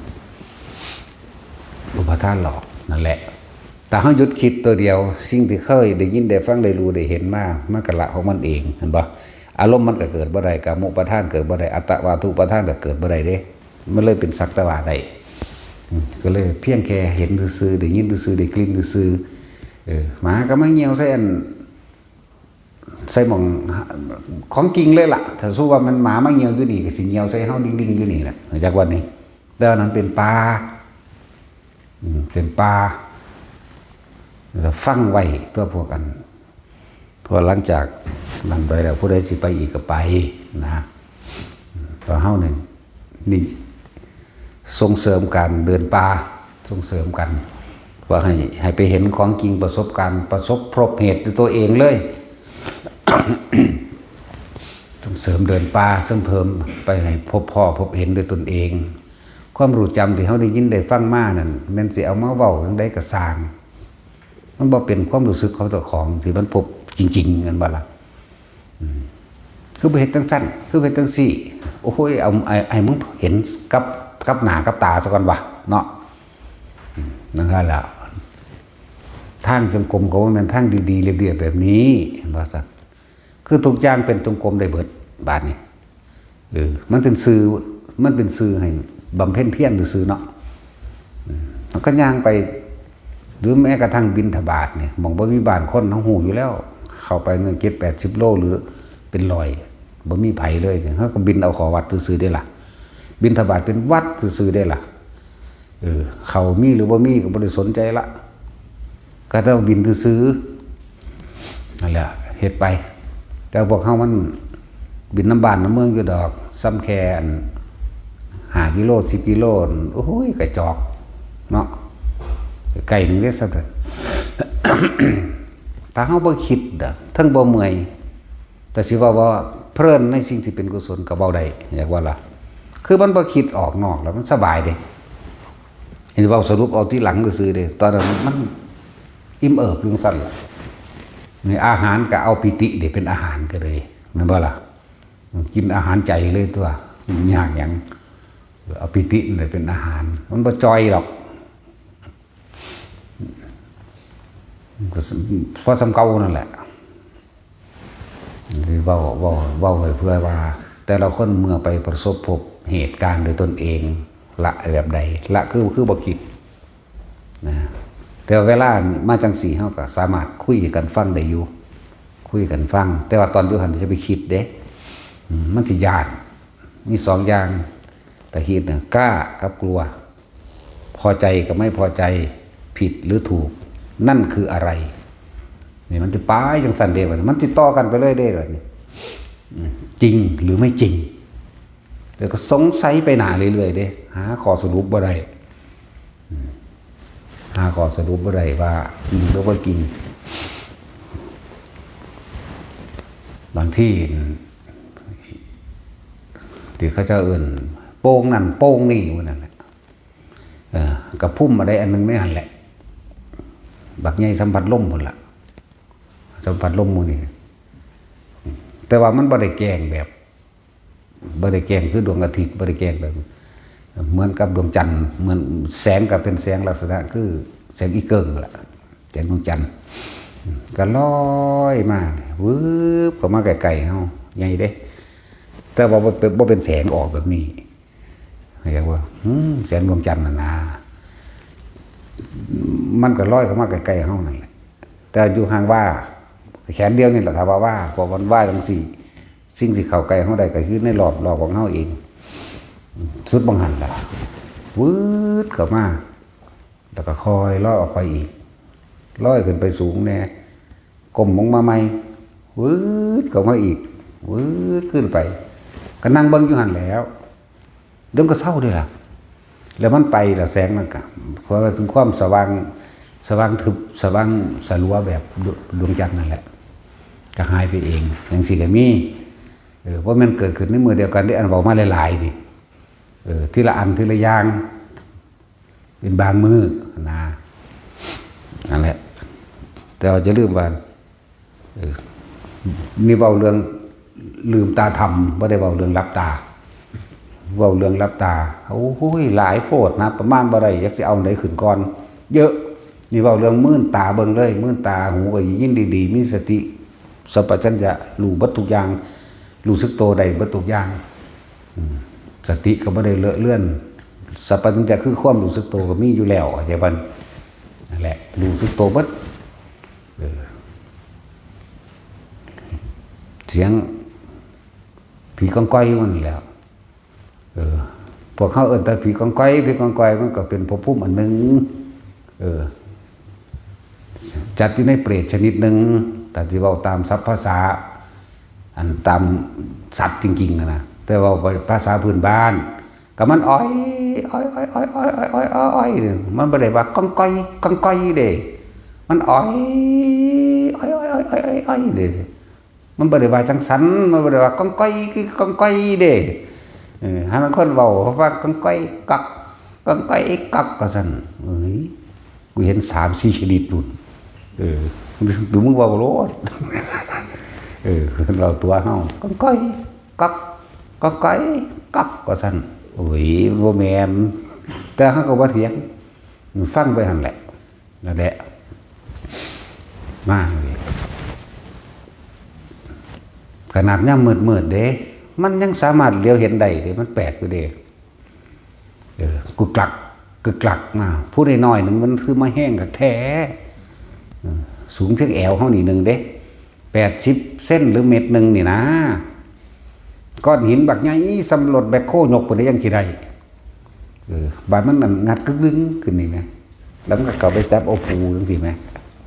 อุปาทานหลอก นั่นแหละ ถ้าเฮาหยุดคิดตัวเดียว สิ่งที่เคยได้ยินได้ฟังได้รู้ได้เห็นมา มันก็ละของมันเอง เห็นบ่ อารมณ์มันก็เกิดบ่ได้ กามุปาทานเกิดบ่ได้ อัตตวาทุปาทานก็เกิดบ่ได้เด้ มันเลยเป็นสักแต่ว่าได้ อืม ก็เลยเพียงแค่เห็นซื่อๆ ได้ยินซื่อๆ ได้กลิ่นซื่อๆ เออ หมาก็มาเงี่ยวใส่อัน ใส่หม่อง ของจริงเลยล่ะ ถ้าสมมุติว่ามันหมามาเงี่ยวอยู่นี่ ก็สิเงี่ยวใส่เฮาดิ้งๆ อยู่นี่แหละ จักวันนี้ แต่อันนั้นเป็นป่า อืม เป็นป่า แล้วฟังไว้ตัวพวกอัน เพราะหลังจากนั้นไปแล้ว ผู้ใดสิไปอีกก็ไปนะ ตัวเฮานี่ นี่ ส่งเสริมการเดินป่า ส่งเสริมกัน ว่าให้ ให้ไปเห็นของจริง ประสบการณ์ ประสบพบเหตุด้วยตัวเองเลย ส่งเสริมเดินป่า ส่งเสริมไปให้พบพ้อพบเห็นด้วยตนเอง ความรู้จำที่เฮาได้ยินได้ฟังมานั่น แม่นสิเอามาเว้าจั่งใดก็ซ่าง มันบ่เป็นความรู้สึกของเจ้าของที่มันพบจริงๆ แม่นบ่ล่ะ อืม คือบ่เฮ็ดจั่งซั่น คือบ่เฮ็ดจั่งซี่ โอ้โห เอา ไอ้ ไอ้มึงเห็นกับ กับหน้ากับตาซะก่อนวะ เนาะ อืม นั่นแหละ ทางจงกรมก็บ่แม่นทางดีๆ เรียบๆ แบบนี้ ว่าซั่น คือทุกอย่างเป็นจงกรมได้เบิด บาดนี้ เออ มันเป็นสื่อ มันเป็นสื่อให้บำเพ็ญเพียรซื่อๆ เนาะ อืม แล้วก็ย่างไป หรือแม้กระทั่งบิณฑบาตเนี่ย หม่องบ่มีบ้านคน เฮาฮู้อยู่แล้ว เข้าไปเนี่ย เจ็ดแปดสิบโล หรือเป็นร้อย บ่มีไผเลยเนี่ย เฮาก็บิณเอาเข้าวัดซื่อๆ เด้ล่ะ บิณฑบาตเป็นวัดซื่อๆ เด้ล่ะ เออ เข้ามีหรือบ่มีก็บ่ได้สนใจละ ก็ต้องบิณซื่อๆ นั่นแหละ เฮ็ดไป แต่พวกเฮามันบิณนำบ้านนำเมืองอยู่ดอก ส่ำแค่อัน ห้ากิโล สิบกิโล โอ้ย กระจอก เนาะ ใกล้หนึ่งเด้ ส่ำนั้น ถ้าเฮาบ่คิดเด้อ เทิงบ่เมื่อย แต่สิว่า ว่าเพลินในสิ่งที่เป็นกุศลก็เว้าได้ อยากว่าล่ะ คือมันบ่คิดออกนอกแล้วมันสบายเด้ เห็นเว้าสรุปเอาทีหลังซื่อๆ เด้ ตอนนั้นมันอิ่มเอิบอยู่ซั่นล่ะ นี่อาหารก็เอาปีติเด้เป็นอาหารก็เลย แม่นบ่ล่ะ กินอาหารใจเลยตั๊ว มันยากหยัง เอาปีตินี่แหละเป็นอาหาร มันบ่จ่อยดอก ก็พอส่ำเก่านั่นแหละ เว้า เว้า เว้าไว้เพื่อว่า แต่ละคนเมื่อไปประสบพบเหตุการณ์ด้วยตนเอง ละแบบใด ละคือ คือบ่คิดนะ แต่ว่าเวลามาจังสี่ เฮาก็สามารถคุยกันฟังได้อยู่ คุยกันฟัง แต่ว่าตอนอยู่หั่นจะไปคิดเด้ อืม มันสิย้าน มีสองอย่าง แต่คิดน่ะ กล้ากับกลัว พอใจกับไม่พอใจ ผิดหรือถูก นั่นคืออะไร นี่มันสิไปจังซั่นเด้ บัดนี้มันสิต่อกันไปเลยเด้ บัดนี้ อืม จริงหรือไม่จริง แล้วก็สงสัยไปหน้าเรื่อยๆเด้ หาข้อสรุปบ่ได้ อืม หาข้อสรุปบ่ได้ว่าจริงหรือบ่จริง บางทีที่เขาเจ้าเอิ้นโป่งนั่นโป่งนี่ว่านั่นแหละ เออ กระพุ้มอะไรอันหนึ่งในหั่นแหละ บักใหญ่ส่ำพัดลมพุ้นล่ะ ส่ำพัดลมหมู่นี่ แต่ว่ามันบ่ได้แกล้งแบบ บ่ได้แกล้งคือดวงอาทิตย์ บ่ได้แกล้งแบบ เหมือนกับดวงจันทร์ เหมือนแสงก็เป็นแสงลักษณะคือแสงอีเกิ่งล่ะ แสงดวงจันทร์ ก็ลอยมาวืบเข้ามาใกล้ๆเฮา ใหญ่เด้ แต่ว่าบ่เป็น บ่เป็นแสงออกแบบนี้ เรียกว่า อืม แสงดวงจันทร์น่ะนะ มันก็ลอยเข้ามาใกล้ๆเฮานั่นแหละ แต่อยู่ห่างว่า แขนเดียวนี่แหละ ถ้าว่าว่า เพราะมันว่าจังซี่ สิ่งที่เข้าใกล้เฮาได้ก็คือในรอบ รอบของเฮาเอง สุดบังหันล่ะ วืดเข้ามา แล้วก็ค่อยลอยออกไปอีก ลอยขึ้นไปสูงแน่ ก้มลงมาใหม่ วืดเข้ามาอีก วืดขึ้นไป ก็นั่งเบิ่งอยู่หั่นแหล้ว เดี๋ยวมันก็เซาเด้ล่ะ แล้วมันไปล่ะ แสงมันก็ เพราะว่าถึงความสว่าง สว่างทึบ สว่างสลัวแบบดว- ดวงจันทร์นั่นแหละ ก็หายไปเอง จังซี่ก็มี เออ บ่แม่นเกิดขึ้นในมื้อเดียวกันเด้ อันเว้ามาหลายๆนี่ เออ ทีละอัน ทีละอย่าง เป็นบางมื้อนะ นั่นแหละ แต่ว่าอย่าลืมว่า เออ นี่เว้าเรื่องลืมตาทำ บ่ได้เว้าเรื่องหลับตา เว้าเรื่องหลับตา โอ้ย หลายโพดนะ ประมาณบ่ได้ อยากสิเอาอันใดขึ้นก่อน เยอะ นี่เว้าเรื่องมื่นตาเบิ่งเลย มื่นตา หูก็ยินดีๆ มีสติ สัมปชัญญะ รู้เบิดทุกอย่าง รู้สึกโตได้เบิดทุกอย่าง อืม สติก็บ่ได้เลอะเลือน สัมปชัญญะคือความรู้สึกโตก็มีอยู่แล้ว เข้าใจบ่ นั่นแหละ รู้สึกโตเบิด เออ เสียงผีก้องก้อยมันแหล้ว เออ พวกเขาเอิ้นแต่ผีก้องก้อย ผีก้องก้อยมันก็เป็นภพภูมิอันหนึ่ง เออ จัดอยู่ในเปรตชนิดหนึ่ง แต่ที่เว้าตามศัพท์ภาษา อันตามสัตว์จริงๆอะนะ แต่เว้าภาษาพื้นบ้าน ก็มันอ้อย อ้อย อ้อย อ้อย อ้อย อ้อย อ้อย อ้อย อ้อย มันบ่ได้ว่าก้องก้อย ก้องก้อยเด้ มันอ้อย อ้อย อ้อย อ้อย อ้อย อ้อย อ้อยเด้ มันบ่ได้ว่าจังสัน มันบ่ได้ว่าก้องก้อย คือก้องก้อยเด้ เออ หาลางคนเว้า เขาว่าก้องก้อยกัก ก้องก้อยกัก ว่าซั่น เอ้ย กูเห็นสามสี่ชนิดนู่น เออ ดูมึงเว้าโลด เออ เพิ่นเว้าตัวเฮา ก้องก้อยกัก ก้องก้อยกัก ว่าซั่น โอ้ย บ่แม่น แต่เฮาก็บ่เถียง ฟังไปหั่นแหละ นั่นแหละ มาเลย ขนาดยามมืดๆเด้ มันยังสามารถเหลียวเห็นได้เด้ มันแปลกอยู่เด้ เออ กึกกลัก กึกกลักมา ผู้น้อยๆหนึ่งมันคือมาแฮงคักแท้ เออ สูงเพียงแอวเฮานี่หนึ่งเด้ แปดสิบเซนหรือเมตรหนึ่งนี่นะ ก้อนหินบักใหญ่ส่ำรถแบ็คโฮยกพุ้นเด้ยังสิได้ เออ บาดมันนั่นงัดกึกดึงขึ้นนี่แหม แล้วมันก็เข้าไปจับเอาปูจังซี่แหม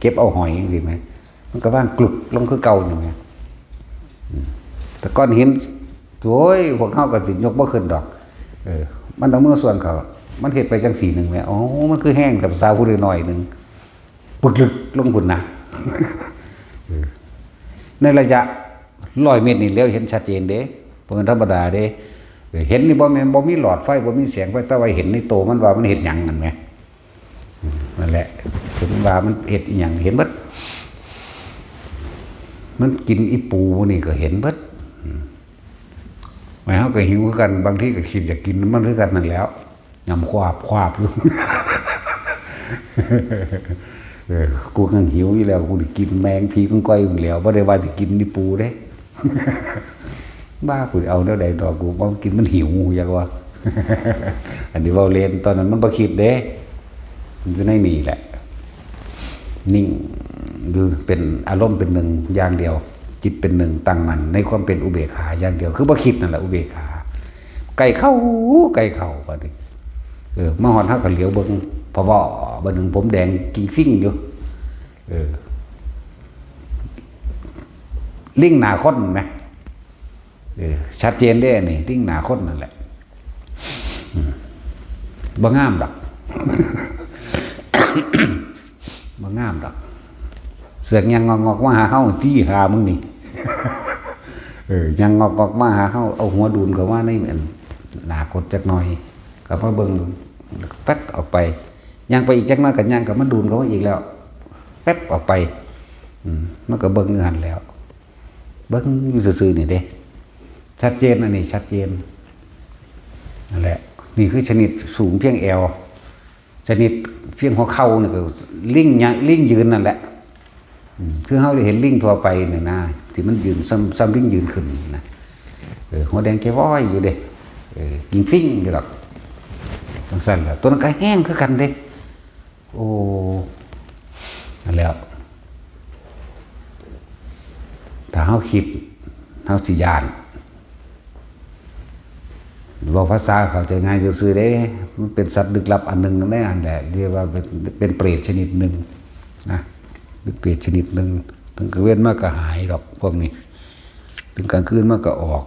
เก็บเอาหอยจังซี่แหม มันก็วางกลุกลงคือเก่านี่แหม อืม แต่ก้อนหิน โอ้ย พวกเฮาก็สิยกบ่ขึ้นดอก เออ มันเอามือส่วนเขา มันเฮ็ดไปจังซี่หนึ่งแหม อ๋อ มันคือแฮงแต่ภาษาผู้น้อยๆหนึ่ง ปึกลึกลงพุ้นนะ เออ ในระยะร้อยเมตรนี่เหลียวเห็นชัดเจนเด้ บ่แม่นธรรมดาเด้ เออ เห็นนี่บ่แม่น บ่มีหลอดไฟ บ่มีแสงไฟ แต่ว่าเห็นในโตมันว่ามันเฮ็ดหยังนั่นแหม อืม นั่นแหละ เห็นว่ามันเฮ็ดอิหยัง เห็นเบิด มันกินอีปูนี่ก็เห็นเบิด อืม แม่เฮาก็หิวคือกัน บางทีก็คิดอยากกินมันคือกันนั่นแหล้ว ยำควาบควาบอยู่ เออ กูก็หิวอยู่แล้ว กูสิกินแมงผีก้องก้อยมึงแล้ว บ่ได้ว่าสิกินอีปูเด้ บ้า กูสิเอาแนวใดดอก กูบ่กินมันหิว อยากว่า อันนี้เว้าเล่น ตอนนั้นมันบ่คิดเด้ มันอยู่ในนี่แหละ นิ่งอยู่ เป็นอารมณ์เป็นหนึ่งอย่างเดียว จิตเป็นหนึ่งตั้งมั่นในความเป็นอุเบกขาอย่างเดียว คือบ่คิดนั่นแหละอุเบกขา ใกล้เข้า ใกล้เข้าบัดนี้ เออ มาฮอดเฮาก็เหลียวเบิ่ง พะเวาะ บัดหนึ่งผมแดงกิงฟิ้งอยู่ เออ ลิงหน้าคนไหม เออ ชัดเจนเด้นี่ ลิงหน้าคนนั่นแหละ อืม บ่งามดอก บ่งามดอก เสือกย่างงอกๆมาหาเฮา ตี้หามึงนี่ เออ ย่างงอกๆมาหาเฮา เอาหัวดูนเข้ามาในอันหน้าคนจักหน่อย ก็มาเบิ่ง แป๊ดออกไป ย่างไปอีกจักหน่อยก็ย่างก็มาดูนเข้ามาอีกแล้ว แป๊บออกไป อืม มันก็เบิ่งอยู่หั่นแล้ว เบิ่งอยู่ซื่อๆนี่เด้ ชัดเจน อันนี้ชัดเจน นั่นแหละ นี่คือชนิดสูงเพียงแอว ชนิดเพียงหัวเข่านี่ก็ลิงยะ ลิงยืนนั่นแหละ อืม คือเฮาได้เห็นลิงทั่วไปนี่นะ ที่มันยืน ซ้ำ ซ้ำลิงยืนขึ้นนี่นะ เออ หัวแดงแกว้อยอยู่เด้ เออ กิงฟิ้งอยู่ดอก จังซั่นแหละ ตัวนั้นก็แฮงคือกันเด้ โอ้ นั่นแหล้ว ถ้าเฮาคิด เฮาสิย้าน เว้าภาษาเข้าใจง่ายซื่อๆเด้ มันเป็นสัตว์ลึกลับอันหนึ่งในอันแหละ เรียกว่าเป็น เป็นเปรตชนิดหนึ่งนะ เป็นเปรตชนิดหนึ่ง ถึงกลางเว้นมาก็หายดอกพวกนี้ ถึงกลางคืนมาก็ออก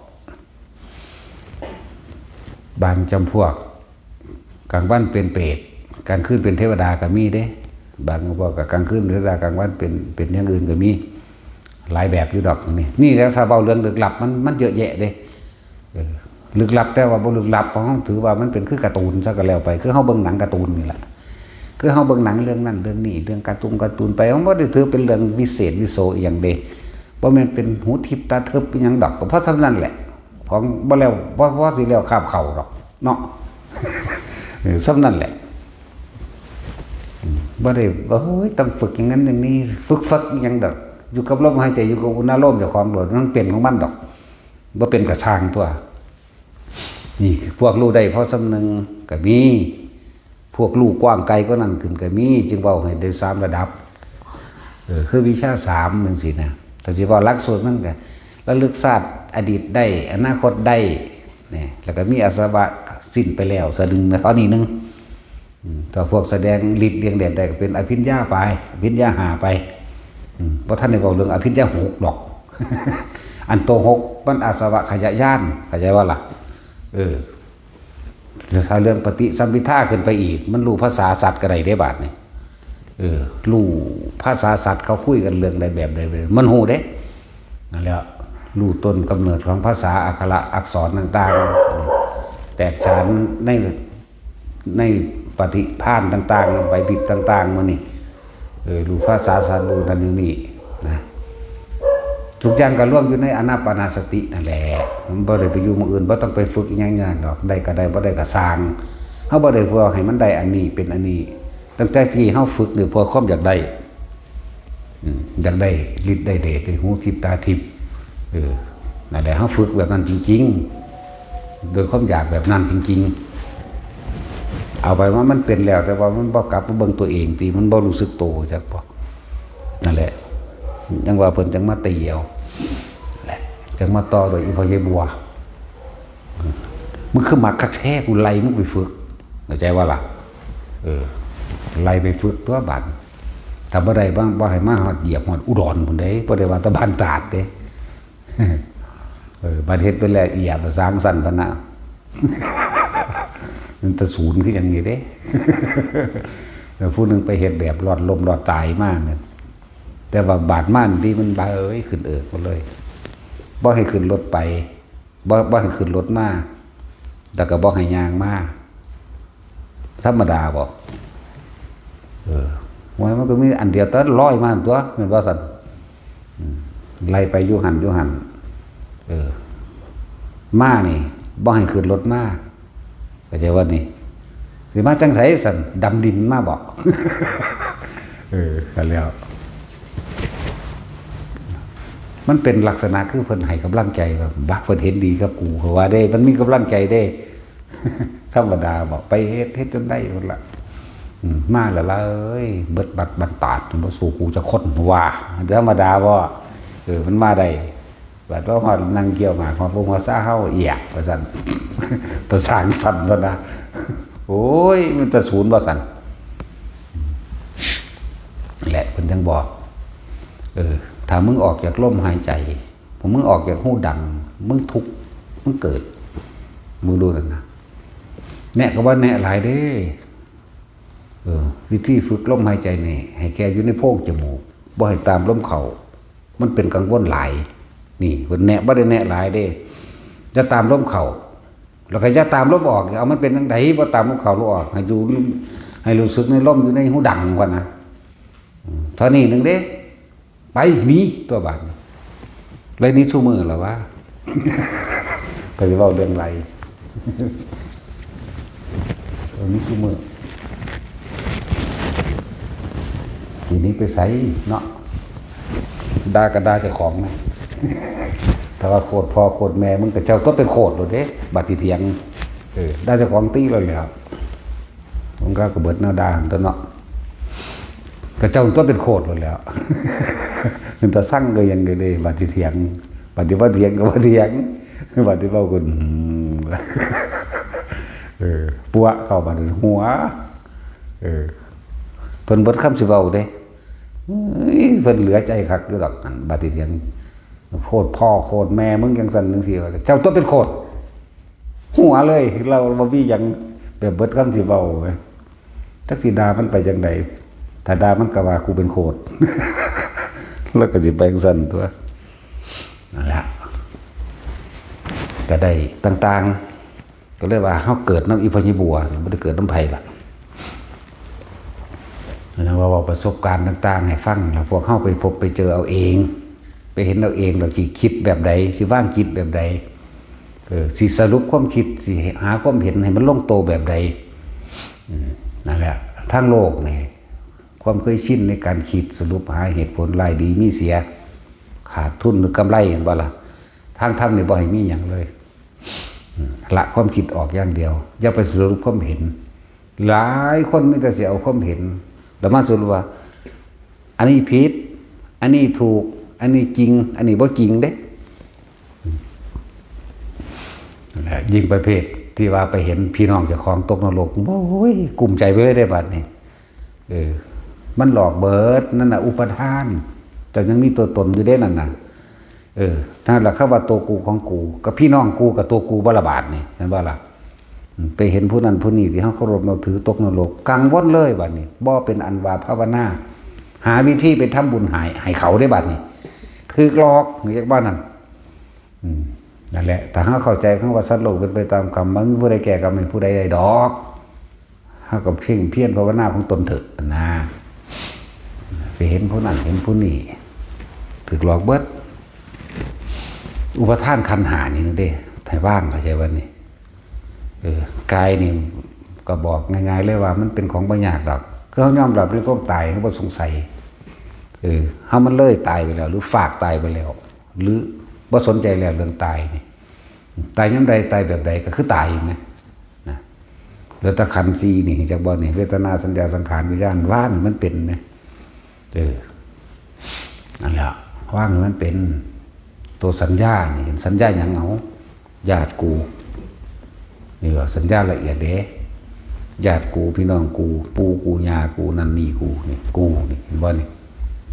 บางจำพวก กลางวันเป็นเปรต กลางคืนเป็นเทวดาก็มีเด้ บางพวกก็กลางคืนเป็นเทวดา กลางวันเป็น เป็นอย่างอื่นก็มี หลายแบบอยู่ดอกนี่ นี่แล้วถ้าเว้าเรื่องลึกลับมัน มันเยอะแยะเด้ เออ ลึกลับแต่ว่าบ่ลึกลับ เพราะถือว่ามันเป็นคือการ์ตูนซะก็แล้วไป คือเฮาเบิ่งหนังการ์ตูนนี่แหละ คือเฮาเบิ่งหนังเรื่องนั้นเรื่องนี้ เรื่องการ์ตูนการ์ตูนไป มันบ่ได้ถือเป็นเรื่องวิเศษวิโสอีหยังเด้ บ่แม่นเป็นหูทิพย์ตาทิพย์อีหยังดอก ก็เพราะเท่านั้นแหละ ของบ่แล้ว บ่ บ่สิแล้วคาบเข่าดอกเนาะ เออ ส่ำนั้นแหละ อืม บ่ได้ โอ้ย ต้องฝึกอย่างนั้นอย่างนี้ ฝึกฝึกอีหยังดอก อยู่กับลมหายใจ อยู่กับอุณาโลมเจ้าของโลด มันเป็นของมันดอก บ่เป็นก็ซ่างตั๊ว นี่พวกรู้ได้พอส่ำหนึ่งก็มี พวกรู้กว้างไกลกว่านั้นขึ้นก็มี จึงเว้าให้ได้สามระดับ เออ คือวิชาสามจังซี้นะ ถ้าสิเว้าหลักสูตรมันก็ระลึกชาติอดีตได้ อนาคตได้ นี่ แล้วก็มีอาสวะสิ้นไปแล้ว สะดึงนะ เท่านี้หนึ่ง อืม ถ้าพวกแสดงฤทธิ์เลียงแดดได้ก็เป็นอภิญญาไป อภิญญาห้าไป อืม บ่ทันได้เว้าเรื่องอภิญญาหกดอก อันโตหกมันอาสวะขยะญาณ เข้าใจบ่ล่ะ เออ ถ้าเรื่องปฏิสัมภิทาขึ้นไปอีก มันรู้ภาษาสัตว์ก็ได้เด้บาดนี้ เออ รู้ภาษาสัตว์เขาคุยกันเรื่องใดแบบใดแบบใด มันฮู้เด้ นั่นแหละ รู้ต้นกำเนิดของภาษาอักขระอักษรต่างๆ แตกฉานใน ในปฏิภาณต่างๆ ใบบิดต่างๆ มื้อนี้ เออ รู้ภาษาสัตว์ รู้นั่นอยู่นี่นะ ทุกอย่างก็รวมอยู่ในอานาปานสตินั่นแหละ มันบ่ได้ไปอยู่หม่องอื่น บ่ต้องไปฝึกอิหยังยากดอก ได้ก็ได้ บ่ได้ก็ซ่าง เฮาบ่ได้เพื่อให้มันได้อันนี้เป็นอันนี้ ตั้งแต่ที่เฮาฝึกนี่เพื่อความอยากได้ อืม อยากได้ฤทธิ์ได้เดช ได้หูทิพย์ตาทิพย์ เออ นั่นแหละ เฮาฝึกแบบนั้นจริงๆ โดยความอยากแบบนั้นจริงๆ เอาไปว่ามันเป็นแล้ว แต่ว่ามันบ่กลับมาเบิ่งตัวเองติ มันบ่รู้สึกโต จักบ่ นั่นแหละ จังว่าเพิ่นจังมาตีเอา แหละ จังมาต่อโดยอีพ่อใหญ่บัว มึงคือมักคักแท้ กูไล่มึงไปฝึก เข้าใจบ่ล่ะ เออ ไล่ไปฝึกตั๊วบาด ถ้าบ่ได้ บ่ บ่ให้มาฮอด เหยียบฮอดอุดรพุ้นเด้ บ่ได้ว่าแต่บ้านตาดเด้ เออ บัดเฮ็ดไปแล้ว เอียบสร้างสรรค์พะนะ มันตะศูนย์คือหยังนี่เด้ แล้วผู้หนึ่งไปเฮ็ดแบบรอดล้มรอดตายมาเนี่ย แต่ว่าบาดมานี่มันเบ้ยขึ้นเอิกหมดเลย บ่ให้ขึ้นรถไป บ่ บ่ให้ขึ้นรถมา แล้วก็บ่ให้ย่างมา ธรรมดาบ่ เออ ว่ามันก็มีอันเดียว แต่ลอยมาตั๊ว แม่นบ่ซั่น อืม ไล่ไปอยู่หั่นอยู่หั่น เออ มานี่ บ่ให้ขึ้นรถมา เข้าใจบ่นี่ สิมาจั่งใดซั่น ดำดินมาบ่ เออ ก็แล้ว มันเป็นลักษณะคือเพิ่นให้กำลังใจว่า บัก เพิ่นเห็นดีกับกู เขาว่าเด้ มันมีกำลังใจเด้ ธรรมดาบ่ ไปเฮ็ด เฮ็ดจนได้พุ้นละ อืม มาละเอ้ย เบิดบัดบันตาด บ่สู้กูจักคน ว่า ธรรมดาบ่ เออ มันมาได้ บัดว่าฮอดนั่งเกี่ยวหมาก ฮอดพวกหัวซาเฮา เอียก ว่าซั่น ประสานสั่นแล้วนะ โอ้ย มันตะศูนย์ ว่าซั่น แหละ เพิ่นจั่งบอก เออ ถ้ามึงออกจากลมหายใจ พอมึงออกจากฮูดัง มึงทุกข์ มึงเกิด มึงรู้นั่นนะ แนะก็ว่าแนะหลายเด้ เออ วิธีฝึกลมหายใจนี่ ให้แค่อยู่ในโพรงจมูก บ่ให้ตามลมเข้า มันเป็นกังวลหลาย นี่ เพิ่นแนะ บ่ได้แนะหลายเด้ อย่าตามลมเข้า แล้วก็อย่าตามลมออก เอามันเป็นจั่งใด บ่ตามลมเข้าลมออก ให้อยู่ ให้รู้สึกในลมอยู่ในฮูดังก่อนนะ อืม เท่านี้หนึ่งเด้ ไปหนีตัวบาดนี้ เลยหนีซุมื้อละวะ ไปเว้าเรื่องไร เออ หนีซุมื้อ ทีนี้ไปไสเนาะ ด่าก็ด่าเจ้าของนะ แต่ว่าโคตรพ่อโคตรแม่มึงก็เจ้าตัวเป็นโคตรโลดเด้ บัดสิเถียง เออ ด่าเจ้าของติแล้วแหละ มันก็กระเบิดแนวด่าหั่นตัวเนาะ ก็เจ้าตัวเป็นโคตรโลดแล้ว เป็นตาสั่งก็ยังไงเลย บัดสิเถียง บัดสิว่าเถียงก็ว่าเถียง บัดสิเว้าก็ อืม เออ ปัวเข้าบัดนี้หัว เออ เพิ่นเบิดคำสิเว้าเด้ เอ้ย เพิ่นเหลือใจคักอยู่ดอก อันบัดสิเถียง โคตรพ่อโคตรแม่มึงจั่งซั่นจั่งซี้ เจ้าตัวเป็นโคตร หัวเลย เราบ่มีหยัง แบบเบิดคำสิเว้าแหม จักสิด่ามันไปจั่งใด ถ้าด่ามันก็ว่ากูเป็นโคตร แล้วก็สิไปจั่งซั่นตัว นั่นแหละ ก็ได้ต่างๆ ก็เลยว่าเฮาเกิดนำอีพ่อใหญ่บัว บ่ได้เกิดนำไผล่ะ นะ ว่า ว่าประสบการณ์ต่างๆ ให้ฟัง แล้วพวกเฮาไปพบไปเจอเอาเอง ไปเห็นเอาเอง แล้วสิคิดแบบใด สิวางจิตแบบใด เออ สิสรุปความคิด สิหาความเห็นให้มันลงโตแบบใด อืม นั่นแหละ ทางโลกนี่ ความเคยชินในการคิดสรุปหาเหตุผล รายดีมีเสีย ขาดทุนหรือกำไร เห็นบ่ล่ะ ทางธรรมนี่บ่ให้มีหยังเลย อืม ละความคิดออกอย่างเดียว อย่าไปสรุปความเห็น หลายคนมีแต่สิเอาความเห็น แล้วมาสรุปว่า อันนี้ผิด อันนี้ถูก อันนี้จริง อันนี้บ่จริงเด้ และยิ่งประเภทที่ว่าไปเห็นพี่น้องเจ้าของตกนรก โอ้ย กุ้มใจไปเลยได้บัดนี้ เออ มันหลอกเบิด นั่นน่ะ อุปาทาน เจ้ายังมีตัวตนอยู่เด้นั่นน่ะ เออ ถ้าละคำว่าตัวกูของกู กับพี่น้องกูกับตัวกูบ่ละบาดนี่ เห็นบ่ล่ะ อืม ไปเห็นผู้นั้นผู้นี้ที่เฮาเคารพนับถือตกนรก กังวลเลยบัดนี้ บ่เป็นอันว่าภาวนา หาวิธีไปทำบุญให้ ให้เขาได้บัดนี้ ถืกหลอก เรียกว่านั่น อืม นั่นแหละ ถ้าเฮาเข้าใจคำว่าสัตว์โลกเป็นไปตามกรรม มันมีผู้ใดแก้กรรมให้ผู้ใดได้ดอก เฮาก็เพียงเพียรภาวนาของตนเถอะนะ ไปเห็นผู้นั้นเห็นผู้นี้ ถืกหลอกเบิด อุปาทานขันธ์ห้านี่นึงเด้ ให้วาง เข้าใจบ่นี่ เออ กายนี่ก็บอกง่ายๆเลยว่ามันเป็นของบ่ยากดอก คือเฮายอมรับในความตาย เฮาบ่สงสัย เออ เฮามันเลยตายไปแล้ว หรือฟากตายไปแล้ว หรือบ่สนใจแล้วเรื่องตายนี่ ตายยามใด ตายแบบใดก็คือตายนะ นะ เหลือแต่ขันธ์สี่นี่ จักบ่นี่ เวทนา สัญญา สังขาร วิญญาณ ว่างให้มันเป็นนะ เออ นั่นแหละ ว่างให้มันเป็น ตัวสัญญานี่ เห็นสัญญาหยังเอา ญาติกู นี่ว่าสัญญาละเอียดเด้ ญาติกู พี่น้องกู ปู่กู ย่ากู นั่นนี่กู นี่ กู นี่ เห็นบ่นี่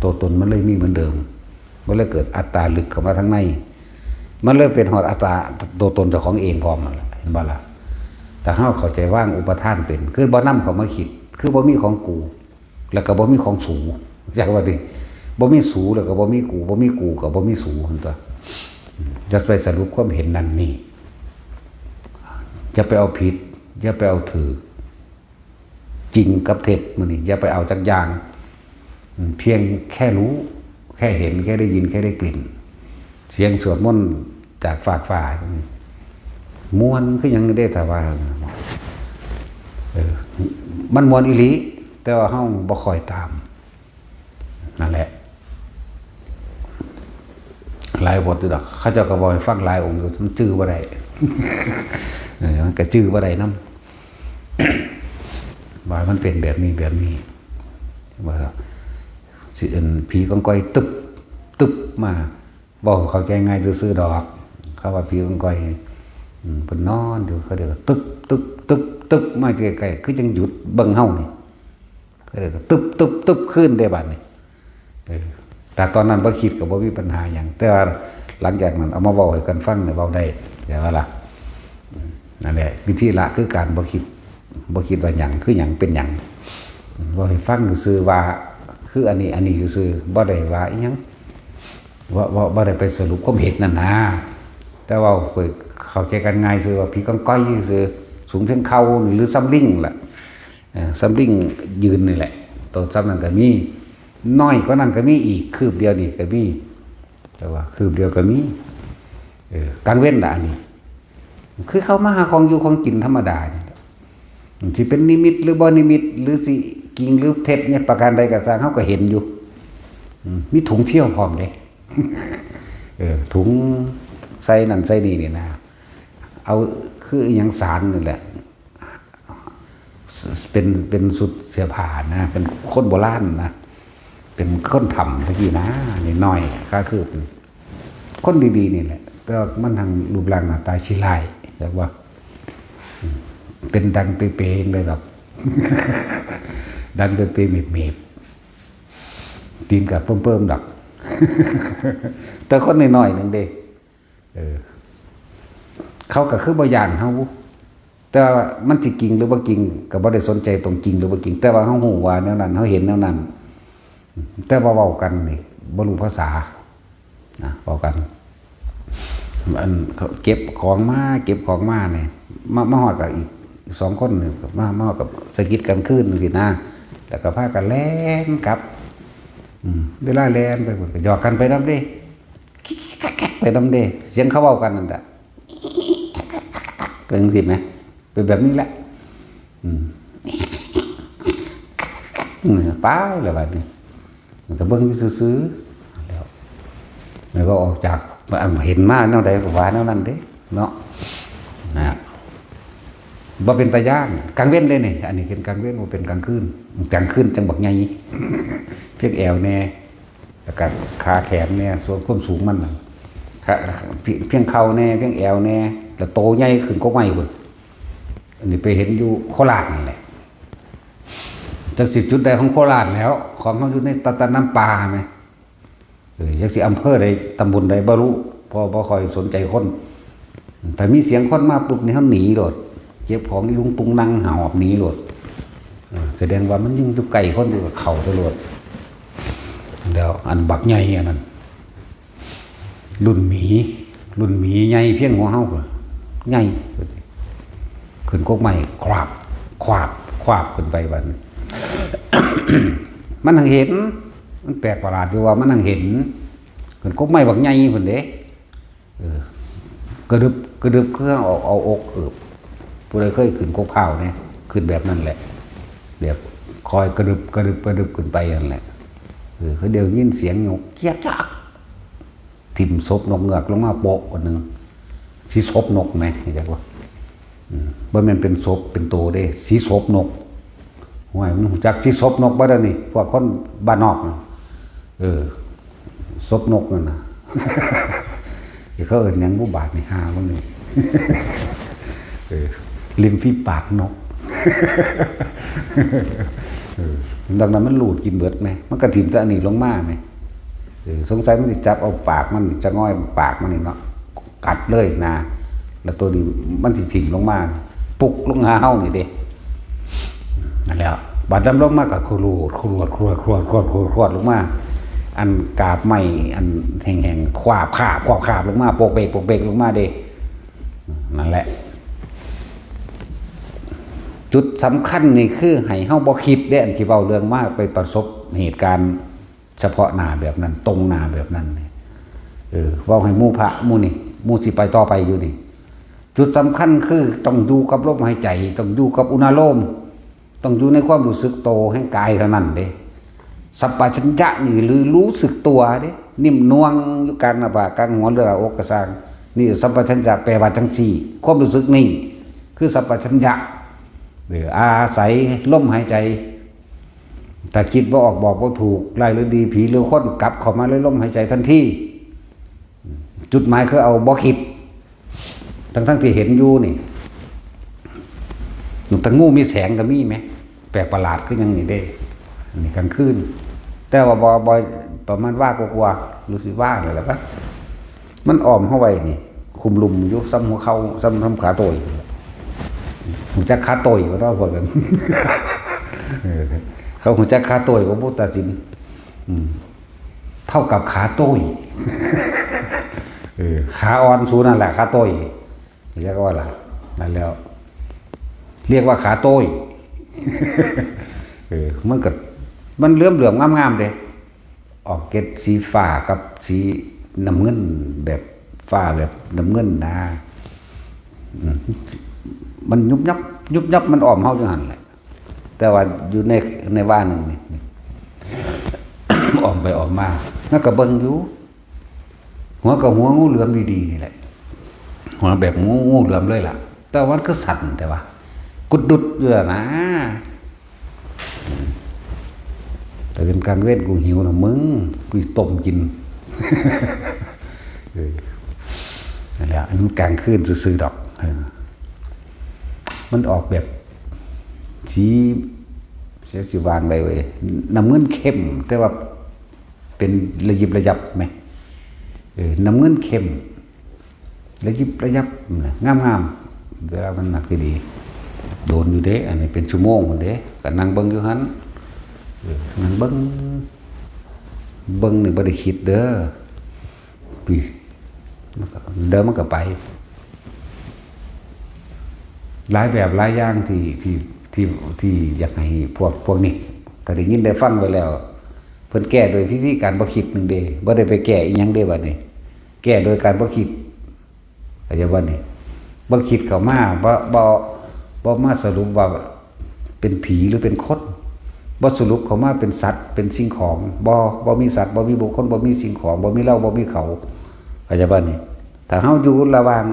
ตัวตนมันเลยมีเหมือนเดิม มันเลยเกิดอัตตาลึกเข้ามาทางใน มันเลยเป็นฮอดอัตตาตัวตนเจ้าของเองพร้อมนั่นแหละ เห็นบ่ล่ะ ถ้าเฮาเข้าใจวางอุปาทานเป็น คือบ่นำเข้ามาคิด คือบ่มีของกู แล้วก็บ่มีของสู จักว่าติ บ่มีสูแล้วก็บ่มีกู บ่มีกูก็บ่มีสู หั่นตัว จะไปสรุปความเห็นนั่นนี่ จะไปเอาผิด อย่าไปเอาถูก จริงกับเท็จมื้อนี้ อย่าไปเอาจักอย่าง อืม เพียงแค่รู้ แค่เห็น แค่ได้ยิน แค่ได้กลิ่น เสียงสวดมนต์จากฟากฟ้า ม่วนคือหยังเด้ ถ้าว่า เออ มันม่วนอีหลี แต่ว่าเฮาบ่ค่อยตาม นั่นแหละ หลายบทอยู่ดอก เขาเจ้าก็บอกให้ฟังหลายองค์อยู่ มันจื่อบ่ได้ เออ มันก็จื่อบ่ได้นำ ว่ามันเป็นแบบนี้แบบนี้ ว่าสิเอิ้นผีกองกอยตึบ ตึบมา เว้าเข้าใจง่ายซื่อๆดอก เขาว่าผีกองกอย อืม เพิ่นนอนอยู่ เขาเรียกว่าตึบ ตึบ ตึบ ตึบ มาใกล้ๆ คือจั่งหยุดเบิ่งเฮานี่ เขาเรียกว่าตึบ ตึบ ตึบ คืนเด้บัดนี้ เออ แต่ตอนนั้นบ่คิดก็บ่มีปัญหาหยัง แต่ว่าหลังจากนั้นเอามาเว้าให้กันฟังเนี่ยเว้าได้ แต่ว่าล่ะ อืม นั่นแหละ วิธีละคือการบ่คิด บ่คิดว่าหยัง คือหยัง เป็นหยัง อืม เว้าให้ฟังซื่อๆว่า คืออันนี้ อันนี้ซื่อๆ บ่ได้ว่าอิหยัง ว่า ว่า บ่ได้ไปสรุปความเห็นนั่นนะ แต่ว่าข้อยเข้าใจกันง่ายซื่อว่าผีกองกอยซื่อ สูงเพียงเข่าหรือซำลิงล่ะ เอ่อ ซำลิงยืนนี่แหละ โตซำนั้นก็มี น้อยกว่านั้นก็มีอีก คืบเดียวนี่ก็มี แต่ว่าคืบเดียวก็มี เออ กลางเว็นล่ะอันนี้ คือเข้ามาหาของอยู่ของกินธรรมดานี่แหละ สิเป็นนิมิตหรือบ่นิมิต หรือสิจริงหรือเท็จเนี่ย ประการใดก็ซ่าง เฮาก็เห็นอยู่ อืม มีถุงเที่ยวพร้อมเด้ เออ ถุงใส่นั่นใส่นี่นี่นะ เอา คืออิหยัง สารนี่แหละ เป็น เป็นชุดเสื้อผ้านะ เป็นคนโบราณนะ เป็นคนถ้ำตะกี้นะ น้อยๆ ก็คือเป็นคนดีๆ นี่แหละ แต่ว่ามันทางรูปร่างหน้าตาขี้ร้าย แต่ว่า อืม เป็นดังเปเปเลยดอก ดังเปเปเมบๆ ตีนก็เปิ่มๆดอก แต่คนน้อยๆหนึ่งเด้ เออ เขาก็คือบ่ย้านเฮา แต่ว่ามันสิจริงหรือบ่จริง ก็บ่ได้สนใจตรงจริงหรือบ่จริง แต่ว่าเฮาฮู้ว่าแนวนั้น เฮาเห็นแนวนั้น แต่ว่าเว้ากันนี่บ่รู้ภาษา นะ เว้ากัน อันเขาเก็บของมา เก็บของมาเนี่ย มา มาฮอดกับอีกสองคนเนี่ย มา มาฮอดกับสะกิดกันคืนจั่งซี้นะ แล้วก็พากันแล่นกลับ อืม เวลาแล่นไปพุ้นก็หยอกกันไปนำเด้ ไปนำเด้ เสียงเขาเว้ากันนั่นแหละ เป็นจั่งซี้ไหม เป็นแบบนี้แหละ อืม อืม ไปแล้วบัดนี้ มันก็เบิ่งอยู่ซื่อๆ แล้ว แล้วก็ออกจาก เห็นมาแนวใดก็ว่าแนวนั้นเด้ เนาะ นะ บ่เป็นตาย้าน กลางเว็นเด้นี่ อันนี้เป็นกลางเว็น บ่เป็นกลางคืน กลางคืนจั่งบักใหญ่ เพียงแอวแน่ แล้วก็ขาแขนแน่ ส่วนความสูงมันน่ะ ขา เพียง เพียงเข่าแน่ เพียงแอวแน่ แล้วโตใหญ่ขึ้นกว่าไม้พุ้น อันนี้ไปเห็นอยู่โคราชนั่นแหละ จักสิจุดใดของโคราชแล้ว ของเขาอยู่ในตะ ตะน้ำปาไหม เออ จักสิอำเภอใด ตำบลใดบ่รู้ เพราะบ่ค่อยสนใจคน แต่มีเสียงคนมาปุ๊บนี่เขาหนีโลด เก็บของอีลุงตุงนังหอบหนีโลด เออ แสดงว่ามันยังอยู่ใกล้คนอยู่กับเขาตลอด แล้วอันบักใหญ่อันนั้น รุ่นหมี รุ่นหมีใหญ่เพียงหัวเฮาก็ใหญ่ ขึ้นกกไม้ คราบ คราบ คราบขึ้นไปบัดนี้ มันหังเห็น มันแปลกประหลาดอยู่ว่ามันหังเห็น ขึ้นกกไม้บักใหญ่พุ้นเด้ เออ กระดึบ กระดึบ คือเอา เอาอกเอิบ ผู้ใดเคยขึ้นกกพร้าวเนี่ย ขึ้นแบบนั้นแหละ แบบคอยกระดึบ กระดึบ กระดึบขึ้นไปนั่นแหละ เออ เขาเดี๋ยวยินเสียงนกเจี๊ยกจัก ถิ่มศพนกเงือกลงมาโปะอันหนึ่ง สิศพนกไหม เข้าใจบ่ อืม บ่แม่นเป็นศพเป็นโตเด้ สิศพนก ห้วย มันรู้จักสิศพนกบ่เด้อนี่ พวกคนบ้านนอกน่ะ เออ ศพนกนั่นน่ะ เขาเอิ้นหยังบุบาทนี่ หาบ่นี่ เออ ริมฝีปากนก เออ ดังนั้นมันลูดกินเบิดไหม มันก็ถิ่มแต่อันนี้ลงมาไหม เออ สงสัยมันสิจับเอาปากมัน จะง่อยปากมันนี่เนาะ กัดเลยนะ แล้วตัวนี้มันสิถิ่มลงมา ปุกลงหาเฮานี่เด้ นั่นแหละ บาดดำลงมาก็ขรูด ขรวด ขรวด ขรวด ขรวด ขรวด ขรวดลงมา อันกาบไม้ อันแห้งๆ คราบ คราบ คราบ คราบลงมา โปกเปก โปกเปกลงมาเด้ นั่นแหละ จุดสำคัญนี่คือให้เฮาบ่คิดเด้ อันที่เว้าเรื่องมาไปประสบเหตุการณ์เฉพาะหน้าแบบนั้น ตรงหน้าแบบนั้นนี่ เออ เว้าให้หมู่พระหมู่นี่ หมู่สิไปต่อไปอยู่นี่ จุดสำคัญคือต้องอยู่กับลมหายใจ ต้องอยู่กับอุณาโลม ต้องอยู่ในความรู้สึกโตแห่งกายเท่านั้นเด้ สัมปชัญญะนี่หรือรู้สึกตัวเด้ นิ่มนวลอยู่กลางหน้าผาก กลางหัว หรือหน้าอกก็ซ่าง นี่สัมปชัญญะแปลว่าจั่งซี้ ความรู้สึกนี่ คือสัมปชัญญะ เออ อาศัยลมหายใจ ถ้าคิดบ่ออกบอกบ่ถูก ร้ายหรือดี ผีหรือคน กลับเข้ามาเลยลมหายใจทันที จุดหมายคือเอาบ่คิด ทั้งๆที่เห็นอยู่นี่ แต่งูมีแสงก็มีไหม แปลกประหลาดคือหยังนี่เด้ อันนี้กลางคืน แต่ว่าบ่ บ่ ประมาณวากว่าๆ หรือสิวานี่แหละปะ มันอ้อมเฮาไว้นี่ คุมลุมอยู่ ส่ำหัวเข่า ส่ำ ส่ำขาโต้ย ฮู้จักขาโต้ยบ่เนาะพวกนั้น เออ เขาฮู้จักขาโต้ยบ่ พุทธศิลป์ อืม เท่ากับขาโต้ย เออ ขาอ่อนสูนั่นแหละ ขาโต้ย เรียกว่าล่ะ นั่นแล้ว เรียกว่าขาโต้ย เออ มันก็ มันเหลื่อมๆ งามๆ เด้ ออกเกล็ดสีฟ้ากับสีน้ำเงิน แบบฟ้าแบบน้ำเงินนะ อืม มันยุบยับ ยุบยับ มันอ้อมเฮาอยู่หั่นแหละ แต่ว่าอยู่ใน ในว่าหนึ่งนี่ อ้อมไปอ้อมมา แล้วก็เบิ่งอยู่ หัวกับหัวงูเหลือมดีๆ นี่แหละ หัวแบบงู งูเหลือมเลยล่ะ แต่ว่ามันก็สั่นแต่ว่า กุดดุดอยู่นะ แต่เป็นกลางเว้นกูหิวนะมึง กูต้มกิน เออ นั่นแหละ อันนั้นกลางคืนซื่อๆ ดอก เออ มันออกแบบ สี เสียสีวางเลยเว้ย น้ำเงินเข้ม แต่ว่า เป็นระยิบระยับไหม เออ น้ำเงินเข้ม ระยิบระยับนะ งามๆ เวลามันหนักดีๆ โดนอยู่เด้ อันนี้เป็นชั่วโมงพุ้นเด้ ก็นั่งเบิ่งอยู่หั่น เออ นั่งเบิ่ง เบิ่งนี่บ่ได้คิดเด้อ ปี มันก็ เดี๋ยวมันก็ไป หลายแบบหลายอย่างที่ ที่ ที่ ที่อยากให้พวก พวกนี้ ถ้าได้ยินได้ฟังไปแล้ว เพิ่นแก้โดยวิธีการบ่คิดหนึ่งเด้ บ่ได้ไปแก้อีหยังเด้บัดนี้ แก้โดยการบ่คิด เข้าใจบ่นี่ บ่คิดเข้ามา บ่ บ่ บ่มาสรุปว่าเป็นผีหรือเป็นคน บ่สรุปเข้ามาเป็นสัตว์ เป็นสิ่งของ บ่ บ่มีสัตว์ บ่มีบุคคล บ่มีสิ่งของ บ่มีเรา บ่มีเขา เข้าใจบ่นี่ ถ้าเฮาอยู่ระหว่าง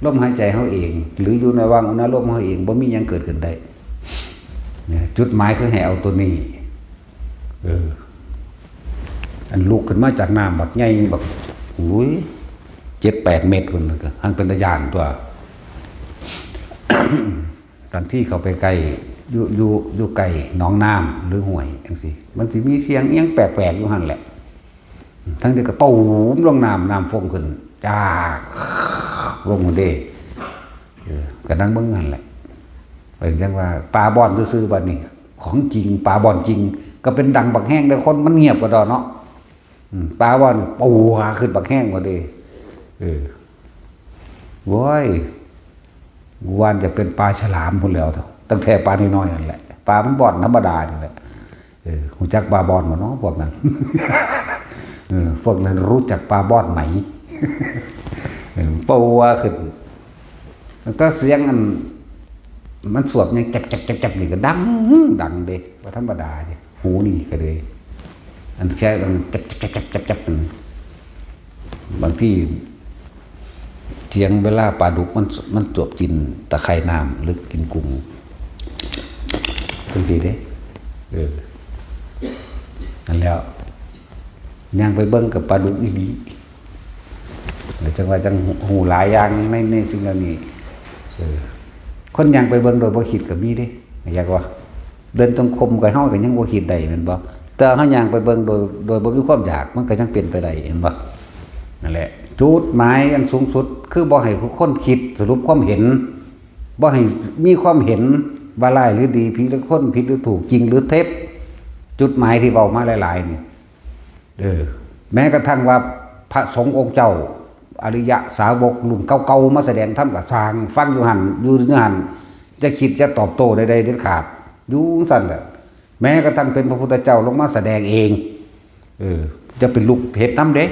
ลมหายใจเฮาเอง หรืออยู่ในระหว่างอุณาโลมเฮาเอง บ่มีหยังเกิดขึ้นได้ เนี่ย จุดหมายคือให้เอาตัวนี้ เออ อันลุกขึ้นมาจากน้ำบักใหญ่บัก อุ้ย เจ็ดแปดเมตรพุ้นก็ หั้นเป็นตาย้านตัว ตอนที่เขาไปใกล้ อยู่ อยู่ อยู่ใกล้หนองน้ำหรือห้วยจังซี้ มันสิมีเสียงอิหยังแปลกๆ อยู่หั่นแหละ ทั้งที่ก็ตูมลงน้ำ น้ำฟองขึ้น จาก ลงเด้ เออ ก็นั่งเบิ่งหั่นแหละ เป็นจังว่าปลาบ่อนซื่อๆ บัดนี้ ของจริง ปลาบ่อนจริง ก็เป็นดังบักแฮง แต่คนมันเงียบกว่าดอกเนาะ อืม ปลาบ่อนปูหาขึ้นบักแฮงกว่าเด้ เออ โว้ย ว่านจะเป็นปลาฉลามพุ้นแล้ว ตั้งแต่ปลาน้อยๆ นั่นแหละ ปลามันบ่อนธรรมดานี่แหละ เออ ฮู้จักปลาบ่อนบ่เนาะพวกนั้น เออ พวกนั้นรู้จักปลาบ่อนไหม เออ ปูว่าขึ้น แล้วก็เสียงอัน มันสวบยังจับๆๆๆ นี่ก็ดัง ดังเด้ บ่ธรรมดาเด้ หูนี่ก็เลย อันแค่มันจับๆๆๆๆ นั่น บางทีเสียงเวลาปลาดุกมัน มันจวบกินตะไคร่น้ำหรือกินกุ้ง จังซี้เด้ เออ นั่นแล้ว ย่างไปเบิ่งกับปลาดุกอีหลี แล้วจังว่าจังฮู้หลายอย่างใน ในสิ่งเหล่านี้ เออ คนย่างไปเบิ่งโดยบ่คิดก็มีเด้ อยากว่า เดินจงกรมก็เฮาก็ยังบ่คิดได้แม่นบ่ แต่เฮาย่างไปเบิ่งโดย โดยบ่มีความอยาก มันก็ยังเป็นไปได้ เห็นบ่ นั่นแหละ จุดหมายอันสูงสุด คือบ่ให้คนคิดสรุปความเห็น บ่ให้มีความเห็นว่าร้ายหรือดี ผีหรือคน ผิดหรือถูก จริงหรือเท็จ จุดหมายที่เว้ามาหลายๆ นี่ เออ แม้กระทั่งว่าพระสงฆ์องค์เจ้า อริยะสาวกรุ่นเก่าๆ มาแสดงธรรมก็ซ่างฟังอยู่หั่น อยู่หั่น จะคิดจะตอบโต้ใดๆ เด็ดขาด อยู่จั่งซั่นแหละ แม้กระทั่งเป็นพระพุทธเจ้าลงมาแสดงเอง เออ จะเป็นลูกเฮ็ดนำเด้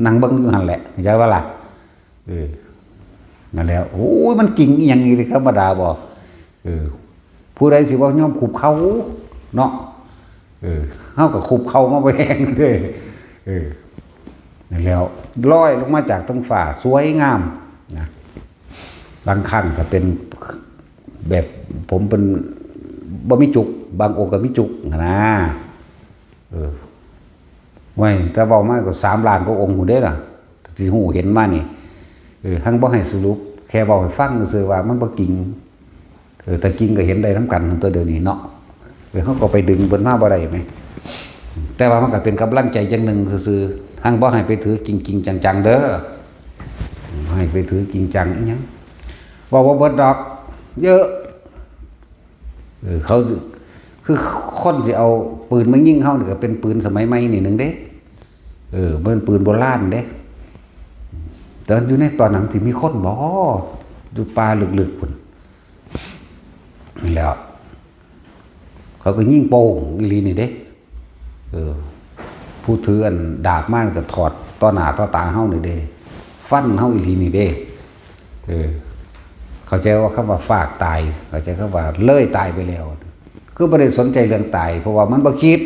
นั่งเบิ่งอยู่หั่นแหละ เข้าใจบ่ล่ะ เออ นั่นแหละ โอ้ย มันกิ่งอีหยังนี่ธรรมดาบ่ เออ ผู้ใดสิว่ายอมคุบเข่าเนาะ เออ เฮาก็คุบเข่ามาบ่แฮงเด้ เออ นั่นแล้ว ลอยลงมาจากท้องฟ้า สวยงามนะ บางครั้งก็เป็นแบบผมเป็นบ่มีจุก บางองค์ก็มีจุกนะ เออ ไว้ย แต่เว้ามาก็สามล้านกว่าองค์พู้นเด้ล่ะ ที่ฮู้เห็นมานี่ เออ ทั้งบ่ให้สรุป แค่เว้าให้ฟังซื่อๆว่ามันบ่จริง เออ แต่จริงก็เห็นได้นำกันตัวเดียวนี้เนาะ เออ เฮาก็ไปดึงเพิ่นมาบ่ได้แหม แต่ว่ามันก็เป็นกำลังใจอย่างหนึ่งซื่อๆ ทั้งบ่ให้ไปถือจริงๆจังๆเด้อ ให้ไปถือจริงจังอีหยัง เว้าบ่เบิดดอก เยอะ เออ เขาสิ คือคนสิเอาปืนมายิงเฮานี่ก็เป็นปืนสมัยใหม่นี่หนึ่งเด้ เออ บ่แม่นปืนโบราณเด้ แต่อยู่ในตอนนั้นสิมีคนบ่ อยู่ป่าลึกๆพุ้น นี่แหล้ว เขาก็ยิงโป้งอีหลีนี่เด้ เออ ผู้ถืออันดาบมาก็ถอดต่อหน้าต่อตาเฮานี่เด้ ฟันเฮาอีหลีนี่เด้ เออ เข้าใจว่าคำว่าฟากตาย เข้าใจคำว่าเลยตายไปแล้ว คือบ่ได้สนใจเรื่องตาย เพราะว่ามันบ่คิด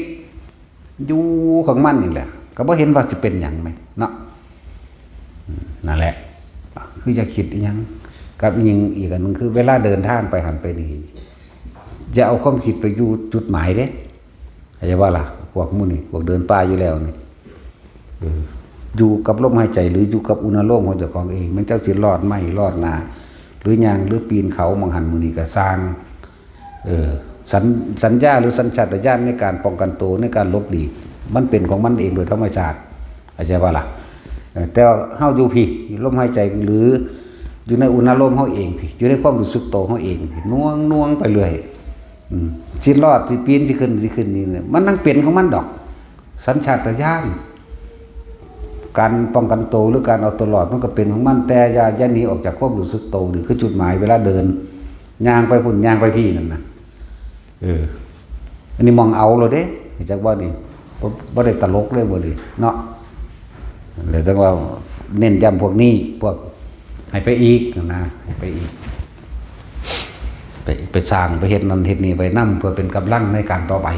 อยู่ของมันนี่แหละ ก็บ่เห็นว่าสิเป็นหยังแหมเนาะ อืม นั่นแหละ คืออย่าคิดอิหยัง กับอีกอย่าง อีกอันหนึ่งคือเวลาเดินทางไปหั้นไปนี่ อย่าเอาความคิดไปอยู่จุดหมายเด้ เข้าใจบ่ล่ะ พวกหมู่นี่ พวกเดินป่าอยู่แล้วนี่ เออ อยู่กับลมหายใจหรืออยู่กับอุณาโลมของเจ้าของเอง มันเจ้าสิรอดไหม รอดหน้า หรือย่าง หรือปีนเขาหม่องหั้นหม่องนี่ก็ซ่าง เออ สัญ- สัญญาหรือสัญชาตญาณในการป้องกันตัว ในการหลบหลีก มันเป็นของมันเองโดยธรรมชาติ เข้าใจบ่ล่ะ เออ แต่ว่าเฮาอยู่พี้ ลมหายใจหรืออยู่ในอุณาโลมเฮาเองพี้ อยู่ในความรู้สึกตัวเฮาเองพี้ หน่วงๆไปเรื่อย อืม สิรอด สิปีน สิขึ้น สิขึ้นนี่เนี่ย มันยังเป็นของมันดอก สัญชาตญาณ การป้องกันตัวหรือการเอาตัวรอดมันก็เป็นของมัน แต่อย่า- อย่าหนีออกจากความรู้สึกตัว นี่คือจุดหมายเวลาเดิน ย่างไปพุ้น ย่างไปพี้นั่นนะ เออ อันนี้มองเอาเลยเด้ จักว่านี่ บ่- บ่ได้ตลกเลยบ่นี่เนาะ แล้วจังว่าเน้นย้ำพวกนี้ พวกให้ไปอีกนะ ให้ไปอีก ไป- ไปสร้าง ไปเฮ็ดนั่นเฮ็ดนี่ไปนำ เพื่อเป็นกำลังในการต่อไป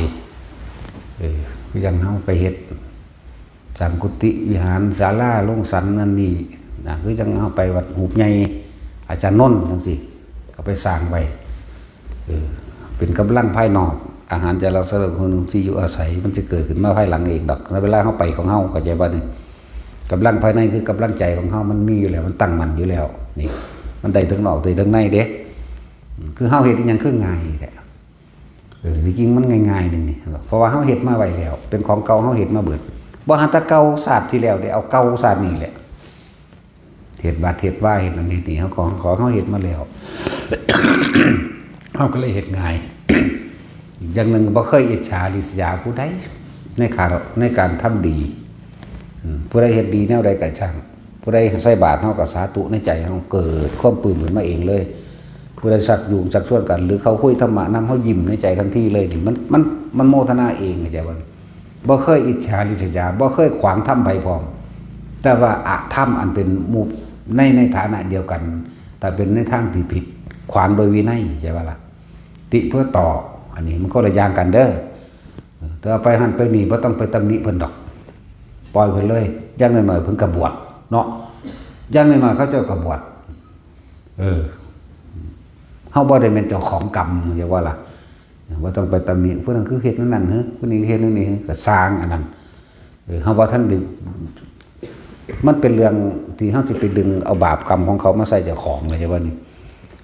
เออ คือจั่งเฮาไปเฮ็ด สร้างกุฏิวิหาร ศาลา โรงสันนั่นนี่นะ คือจั่งเฮาไปวัดหูบใหญ่ อาจารย์นนท์จั่งซี้ ก็ไปสร้างไว้ เออ เป็นกำลังภายนอก อาหารจารักสำหรับคนที่อยู่อาศัย มันสิเกิดขึ้นมาภายหลังเองดอก ในเวลาเฮาไปของเฮา เข้าใจบ่นี่ กำลังภายในคือกำลังใจของเฮา มันมีอยู่แล้ว มันตั้งมั่นอยู่แล้ว นี่ มันได้ทั้งนอกได้ทั้งในเด้ คือเฮาเฮ็ดอิหยังคือง่ายแท้ เออ ที่จริงมันง่ายๆหนึ่งนี่ เพราะว่าเฮาเฮ็ดมาไว้แล้ว เป็นของเก่าเฮาเฮ็ดมาเบิด บ่หาแต่เก่าชาติที่แล้วเด้ เอาเก่าชาตินี้แหละ เฮ็ดวัดเฮ็ดวา เฮ็ดนั่นเฮ็ดนี่ เฮาของ- ของเฮาเฮ็ดมาแล้ว เฮาก็เลยเฮ็ดง่าย อย่างหนึ่งบ่เคยอิจฉาริษยาผู้ใด ในการ- ในการทำดี อืม ผู้ใดเฮ็ดดีแนวใดก็ช่าง ผู้ใดใส่บาตรเฮาก็สาธุในใจเฮา เกิดความปลื้มขึ้นมาเองเลย ผู้ใดชักจูงชักชวนกัน หรือเขาคุยธรรมะนำ เฮายิ้มในใจทันทีเลยนี่ มัน- มัน- มันโมทนาเอง เข้าใจบ่ บ่เคยอิจฉาริษยา บ่เคยขวางธรรมไผพร้อม แต่ว่าอธรรมอันเป็นหมู่ใน- ในฐานะเดียวกัน แต่เป็นในทางที่ผิด ขวางโดยวินัย เข้าใจบ่ล่ะ ติเพื่อต่อ อันนี้มันคนละอย่างกันเด้อ แต่ว่าไปหั้นไปนี่บ่ต้องไปตำหนิเพิ่นดอก ปล่อยเพิ่นเลย อย่างน้อยๆเพิ่นก็บวชเนาะ อย่างน้อยๆเขาเจ้าก็บวช เออ เฮาบ่ได้แม่นเจ้าของกรรม เข้าใจบ่ล่ะ บ่ต้องไปตำหนิ ผู้นั้นคือเฮ็ดแนวนั้น เฮ้อ ผู้นี้เฮ็ดแนวนี้ เฮ้อ ก็ซ่างอันนั้น เออ เฮาบ่ทันได้ มันเป็นเรื่องที่เฮาสิไปดึงเอาบาปกรรมของเขามาใส่เจ้าของ เข้าใจบ่นี่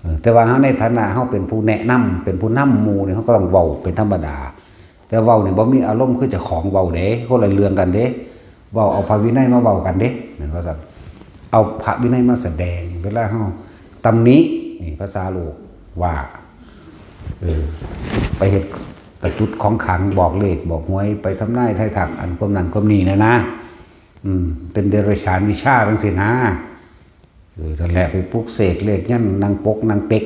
เออ แต่ว่าเฮาในฐานะเฮาเป็นผู้แนะนำ เป็นผู้นำหมู่นี่ เฮาก็ต้องเว้าเป็นธรรมดา แต่เว้านี่บ่มีอารมณ์คือเจ้าของเว้าเด้ คนละเรื่องกันเด้ เว้าเอาพระวินัยมาเว้ากันเด้ แม่นบ่ซั่น เอาพระวินัยมาแสดง เวลาเฮาตำหนิ นี่ภาษาโลกว่า เออ ไปเฮ็ดตะจุดของขลัง บอกเลขบอกหวย ไปทำนายทายทัก อันความนั้นความนี้นะนะ อืม เป็นเดรัจฉานวิชาจั่งซี้นะ เออ นั่นแหละ ไปปลุกเสกเลขยันนั่งปกนั่งเป๊ก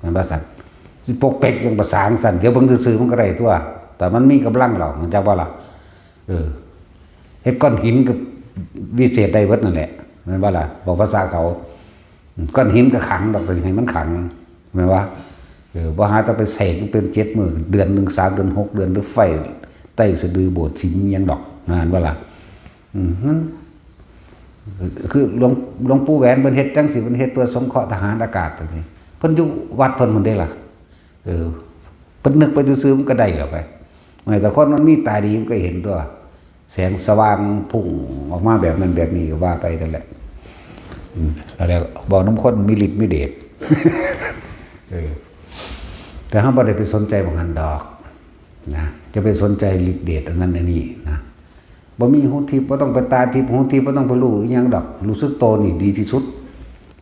แม่นบ่ซั่น สิปกเป๊กยังภาษาจั่งซั่น เดี๋ยวเบิ่งซื่อๆมันก็ได้ตัว แต่มันมีกำลังแล้ว เข้าใจบ่ล่ะ เออ เฮ็ดก้อนหินก็วิเศษได้เบิดนั่นแหละ แม่นบ่ล่ะ บอกภาษาเขา ก้อนหินก็ขลังดอก สิให้มันขลัง แม่นบ่ เออ บ่หาแต่ไปเสกมันเป็นเจ็ดมื้อ เดือนหนึ่ง สามเดือน หกเดือน หรือไฟไต่สะดือโบสถ์สิมหยังดอก แม่นบ่ล่ะ อืม มัน คือหลวงหลวงปู่แหวนเพิ่นเฮ็ดจังซี่ เพิ่นเฮ็ดเพื่อสงเคราะห์ทหารอากาศจังซี่ เพิ่นอยู่วัดเพิ่นพุ้นเด้ล่ะ เออ เพิ่นนึกไปซื่อๆมันก็ได้แล้วไป แม้แต่คนมันมีตาดีมันก็เห็นตัว แสงสว่างพุ่งออกมาแบบนั้นแบบนี้ก็ว่าไปนั่นแหละ อืม แล้วบอกนำคนมีฤทธิ์มีเดช เออ แต่เฮาบ่ได้ไปสนใจหม่องหั้นดอก นะ จะไปสนใจฤทธิ์เดชอันนั้นอันนี้นะ บ่มีหูทิพย์ บ่ต้องไปตาทิพย์ หูทิพย์ บ่ต้องไปรู้อิหยังดอก รู้สึกโตนี่ดีที่สุด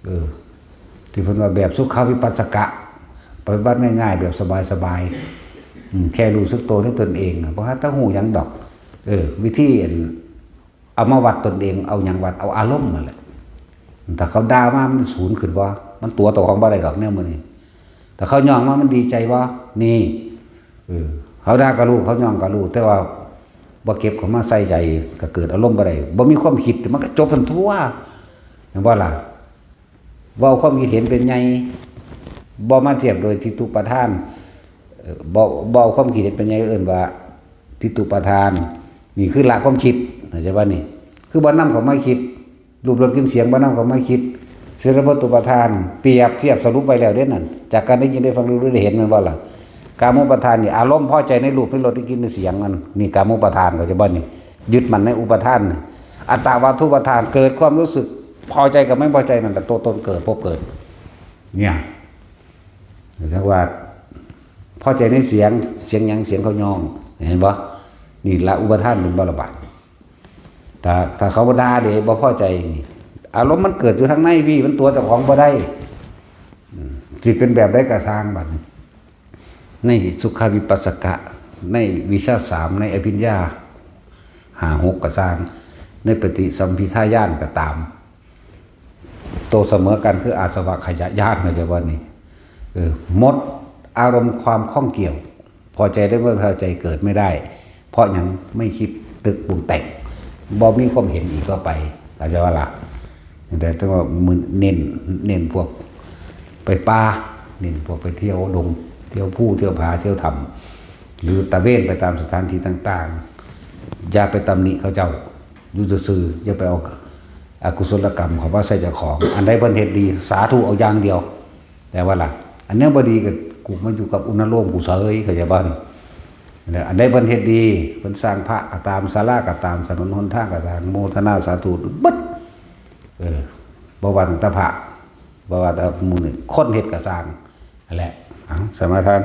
เออ ที่เพิ่นว่าแบบสุขาวิปัสสกะ ปฏิบัติง่ายๆ แบบสบายๆ อืม แค่รู้สึกโตในตนเองนะ บ่หาแต่ฮู้หยังดอก เออ วิธีอัน เอามาวัดตนเอง เอาหยังวัด เอาอารมณ์นั่นแหละ ถ้าเขาด่ามามันสูงขึ้นบ่ มันตั๋วเจ้าของบ่ได้ดอกแนวมื้อนี้ ถ้าเขาย่องมามันดีใจบ่ นี่ เออ เขาด่าก็รู้ เขาย่องก็รู้ แต่ว่าบ่เก็บเข้ามาใส่ใจ ก็เกิดอารมณ์บ่ได้ บ่มีความคิด มันก็จบซั่นตั่ว แม่นบ่ล่ะ บ่เอาความคิดเห็นเป็นใหญ่ บ่มาเทียบโดยทิฏฐูปาทาน เอ่อ บ่ บ่เอาความคิดเห็นเป็นใหญ่ เอิ้นว่าทิฏฐูปาทาน นี่คือละความคิด เข้าใจบ่นี่ คือบ่นำเข้ามาคิด รูปรสกลิ่นเสียงบ่นำเข้ามาคิด สัญญาสังขารวิญญาณจิตตังอุปาทาน เปรียบเทียบสรุปไว้แล้วเด้นั่น จากการได้ยินได้ฟังได้รู้ได้เห็น แม่นบ่ล่ะ กามูปาทานนี่ อารมณ์พอใจในรูปในรสในกลิ่นในเสียงนั่น นี่กามูปาทาน เข้าใจบ่นี่ ยึดมั่นในอุปาทานนี่ อัตตาวัตถุปาทาน เกิดความรู้สึกพอใจกับไม่พอใจนั่นแหละ ตัวตนเกิด ภพเกิด เนี่ย เรียกว่า พอใจในเสียง เสียงหยัง เสียงเขาย่อง เห็นบ่ นี่ละอุปาทานเป็นบ่ละบาด ถ้า ถ้าเขาด่าเด้ บ่พอใจนี่ อารมณ์มันเกิดอยู่ทางในพี่ มันตั๋วเจ้าของบ่ได้ อืม สิเป็นแบบใดก็ซ่างบัดนี้ ในสุขาวิปัสสกะ ในวิชชาสาม ในอภิญญาห้าหกก็ซ่าง ในปฏิสัมภิทาญาณก็ตาม โตเสมอกันคืออาสวะขยะญาณ เข้าใจบ่นี่ เออ หมดอารมณ์ความข้องเกี่ยว พอใจได้ไม่พอใจเกิดไม่ได้ เพราะหยัง ไม่คิดนึกปรุงแต่ง บ่มีความเห็นอีกต่อไป เข้าใจบ่ล่ะ แต่ต้องว่ามื้อเน้น เน้นพวกไปป่า เน้นพวกไปเที่ยวดง เที่ยวภู เที่ยวผา เที่ยวถ้ำ หรือตระเวนไปตามสถานที่ต่างๆ อย่าไปตำหนิเขาเจ้า อยู่ซื่อๆ อย่าไปเอาอกุศลกรรมเข้ามาใส่เจ้าของ อันใดเพิ่นเฮ็ดดี สาธุเอาอย่างเดียว แต่ว่าล่ะ อันเนี้ยบ่ดีก็กูมาอยู่กับอุณโลมกูเสย เข้าใจบ่นี่ แล้วอันใดเพิ่นเฮ็ดดี เพิ่นสร้างพระก็ตาม ศาลาก็ตาม ถนนหนทางก็สร้าง โมทนาสาธุเบิด เออ บ่ว่าตั้งแต่พระ บ่ว่าแต่หมู่นี่ คนเฮ็ดก็ซ่าง นั่นแหละ เอา สมาทาน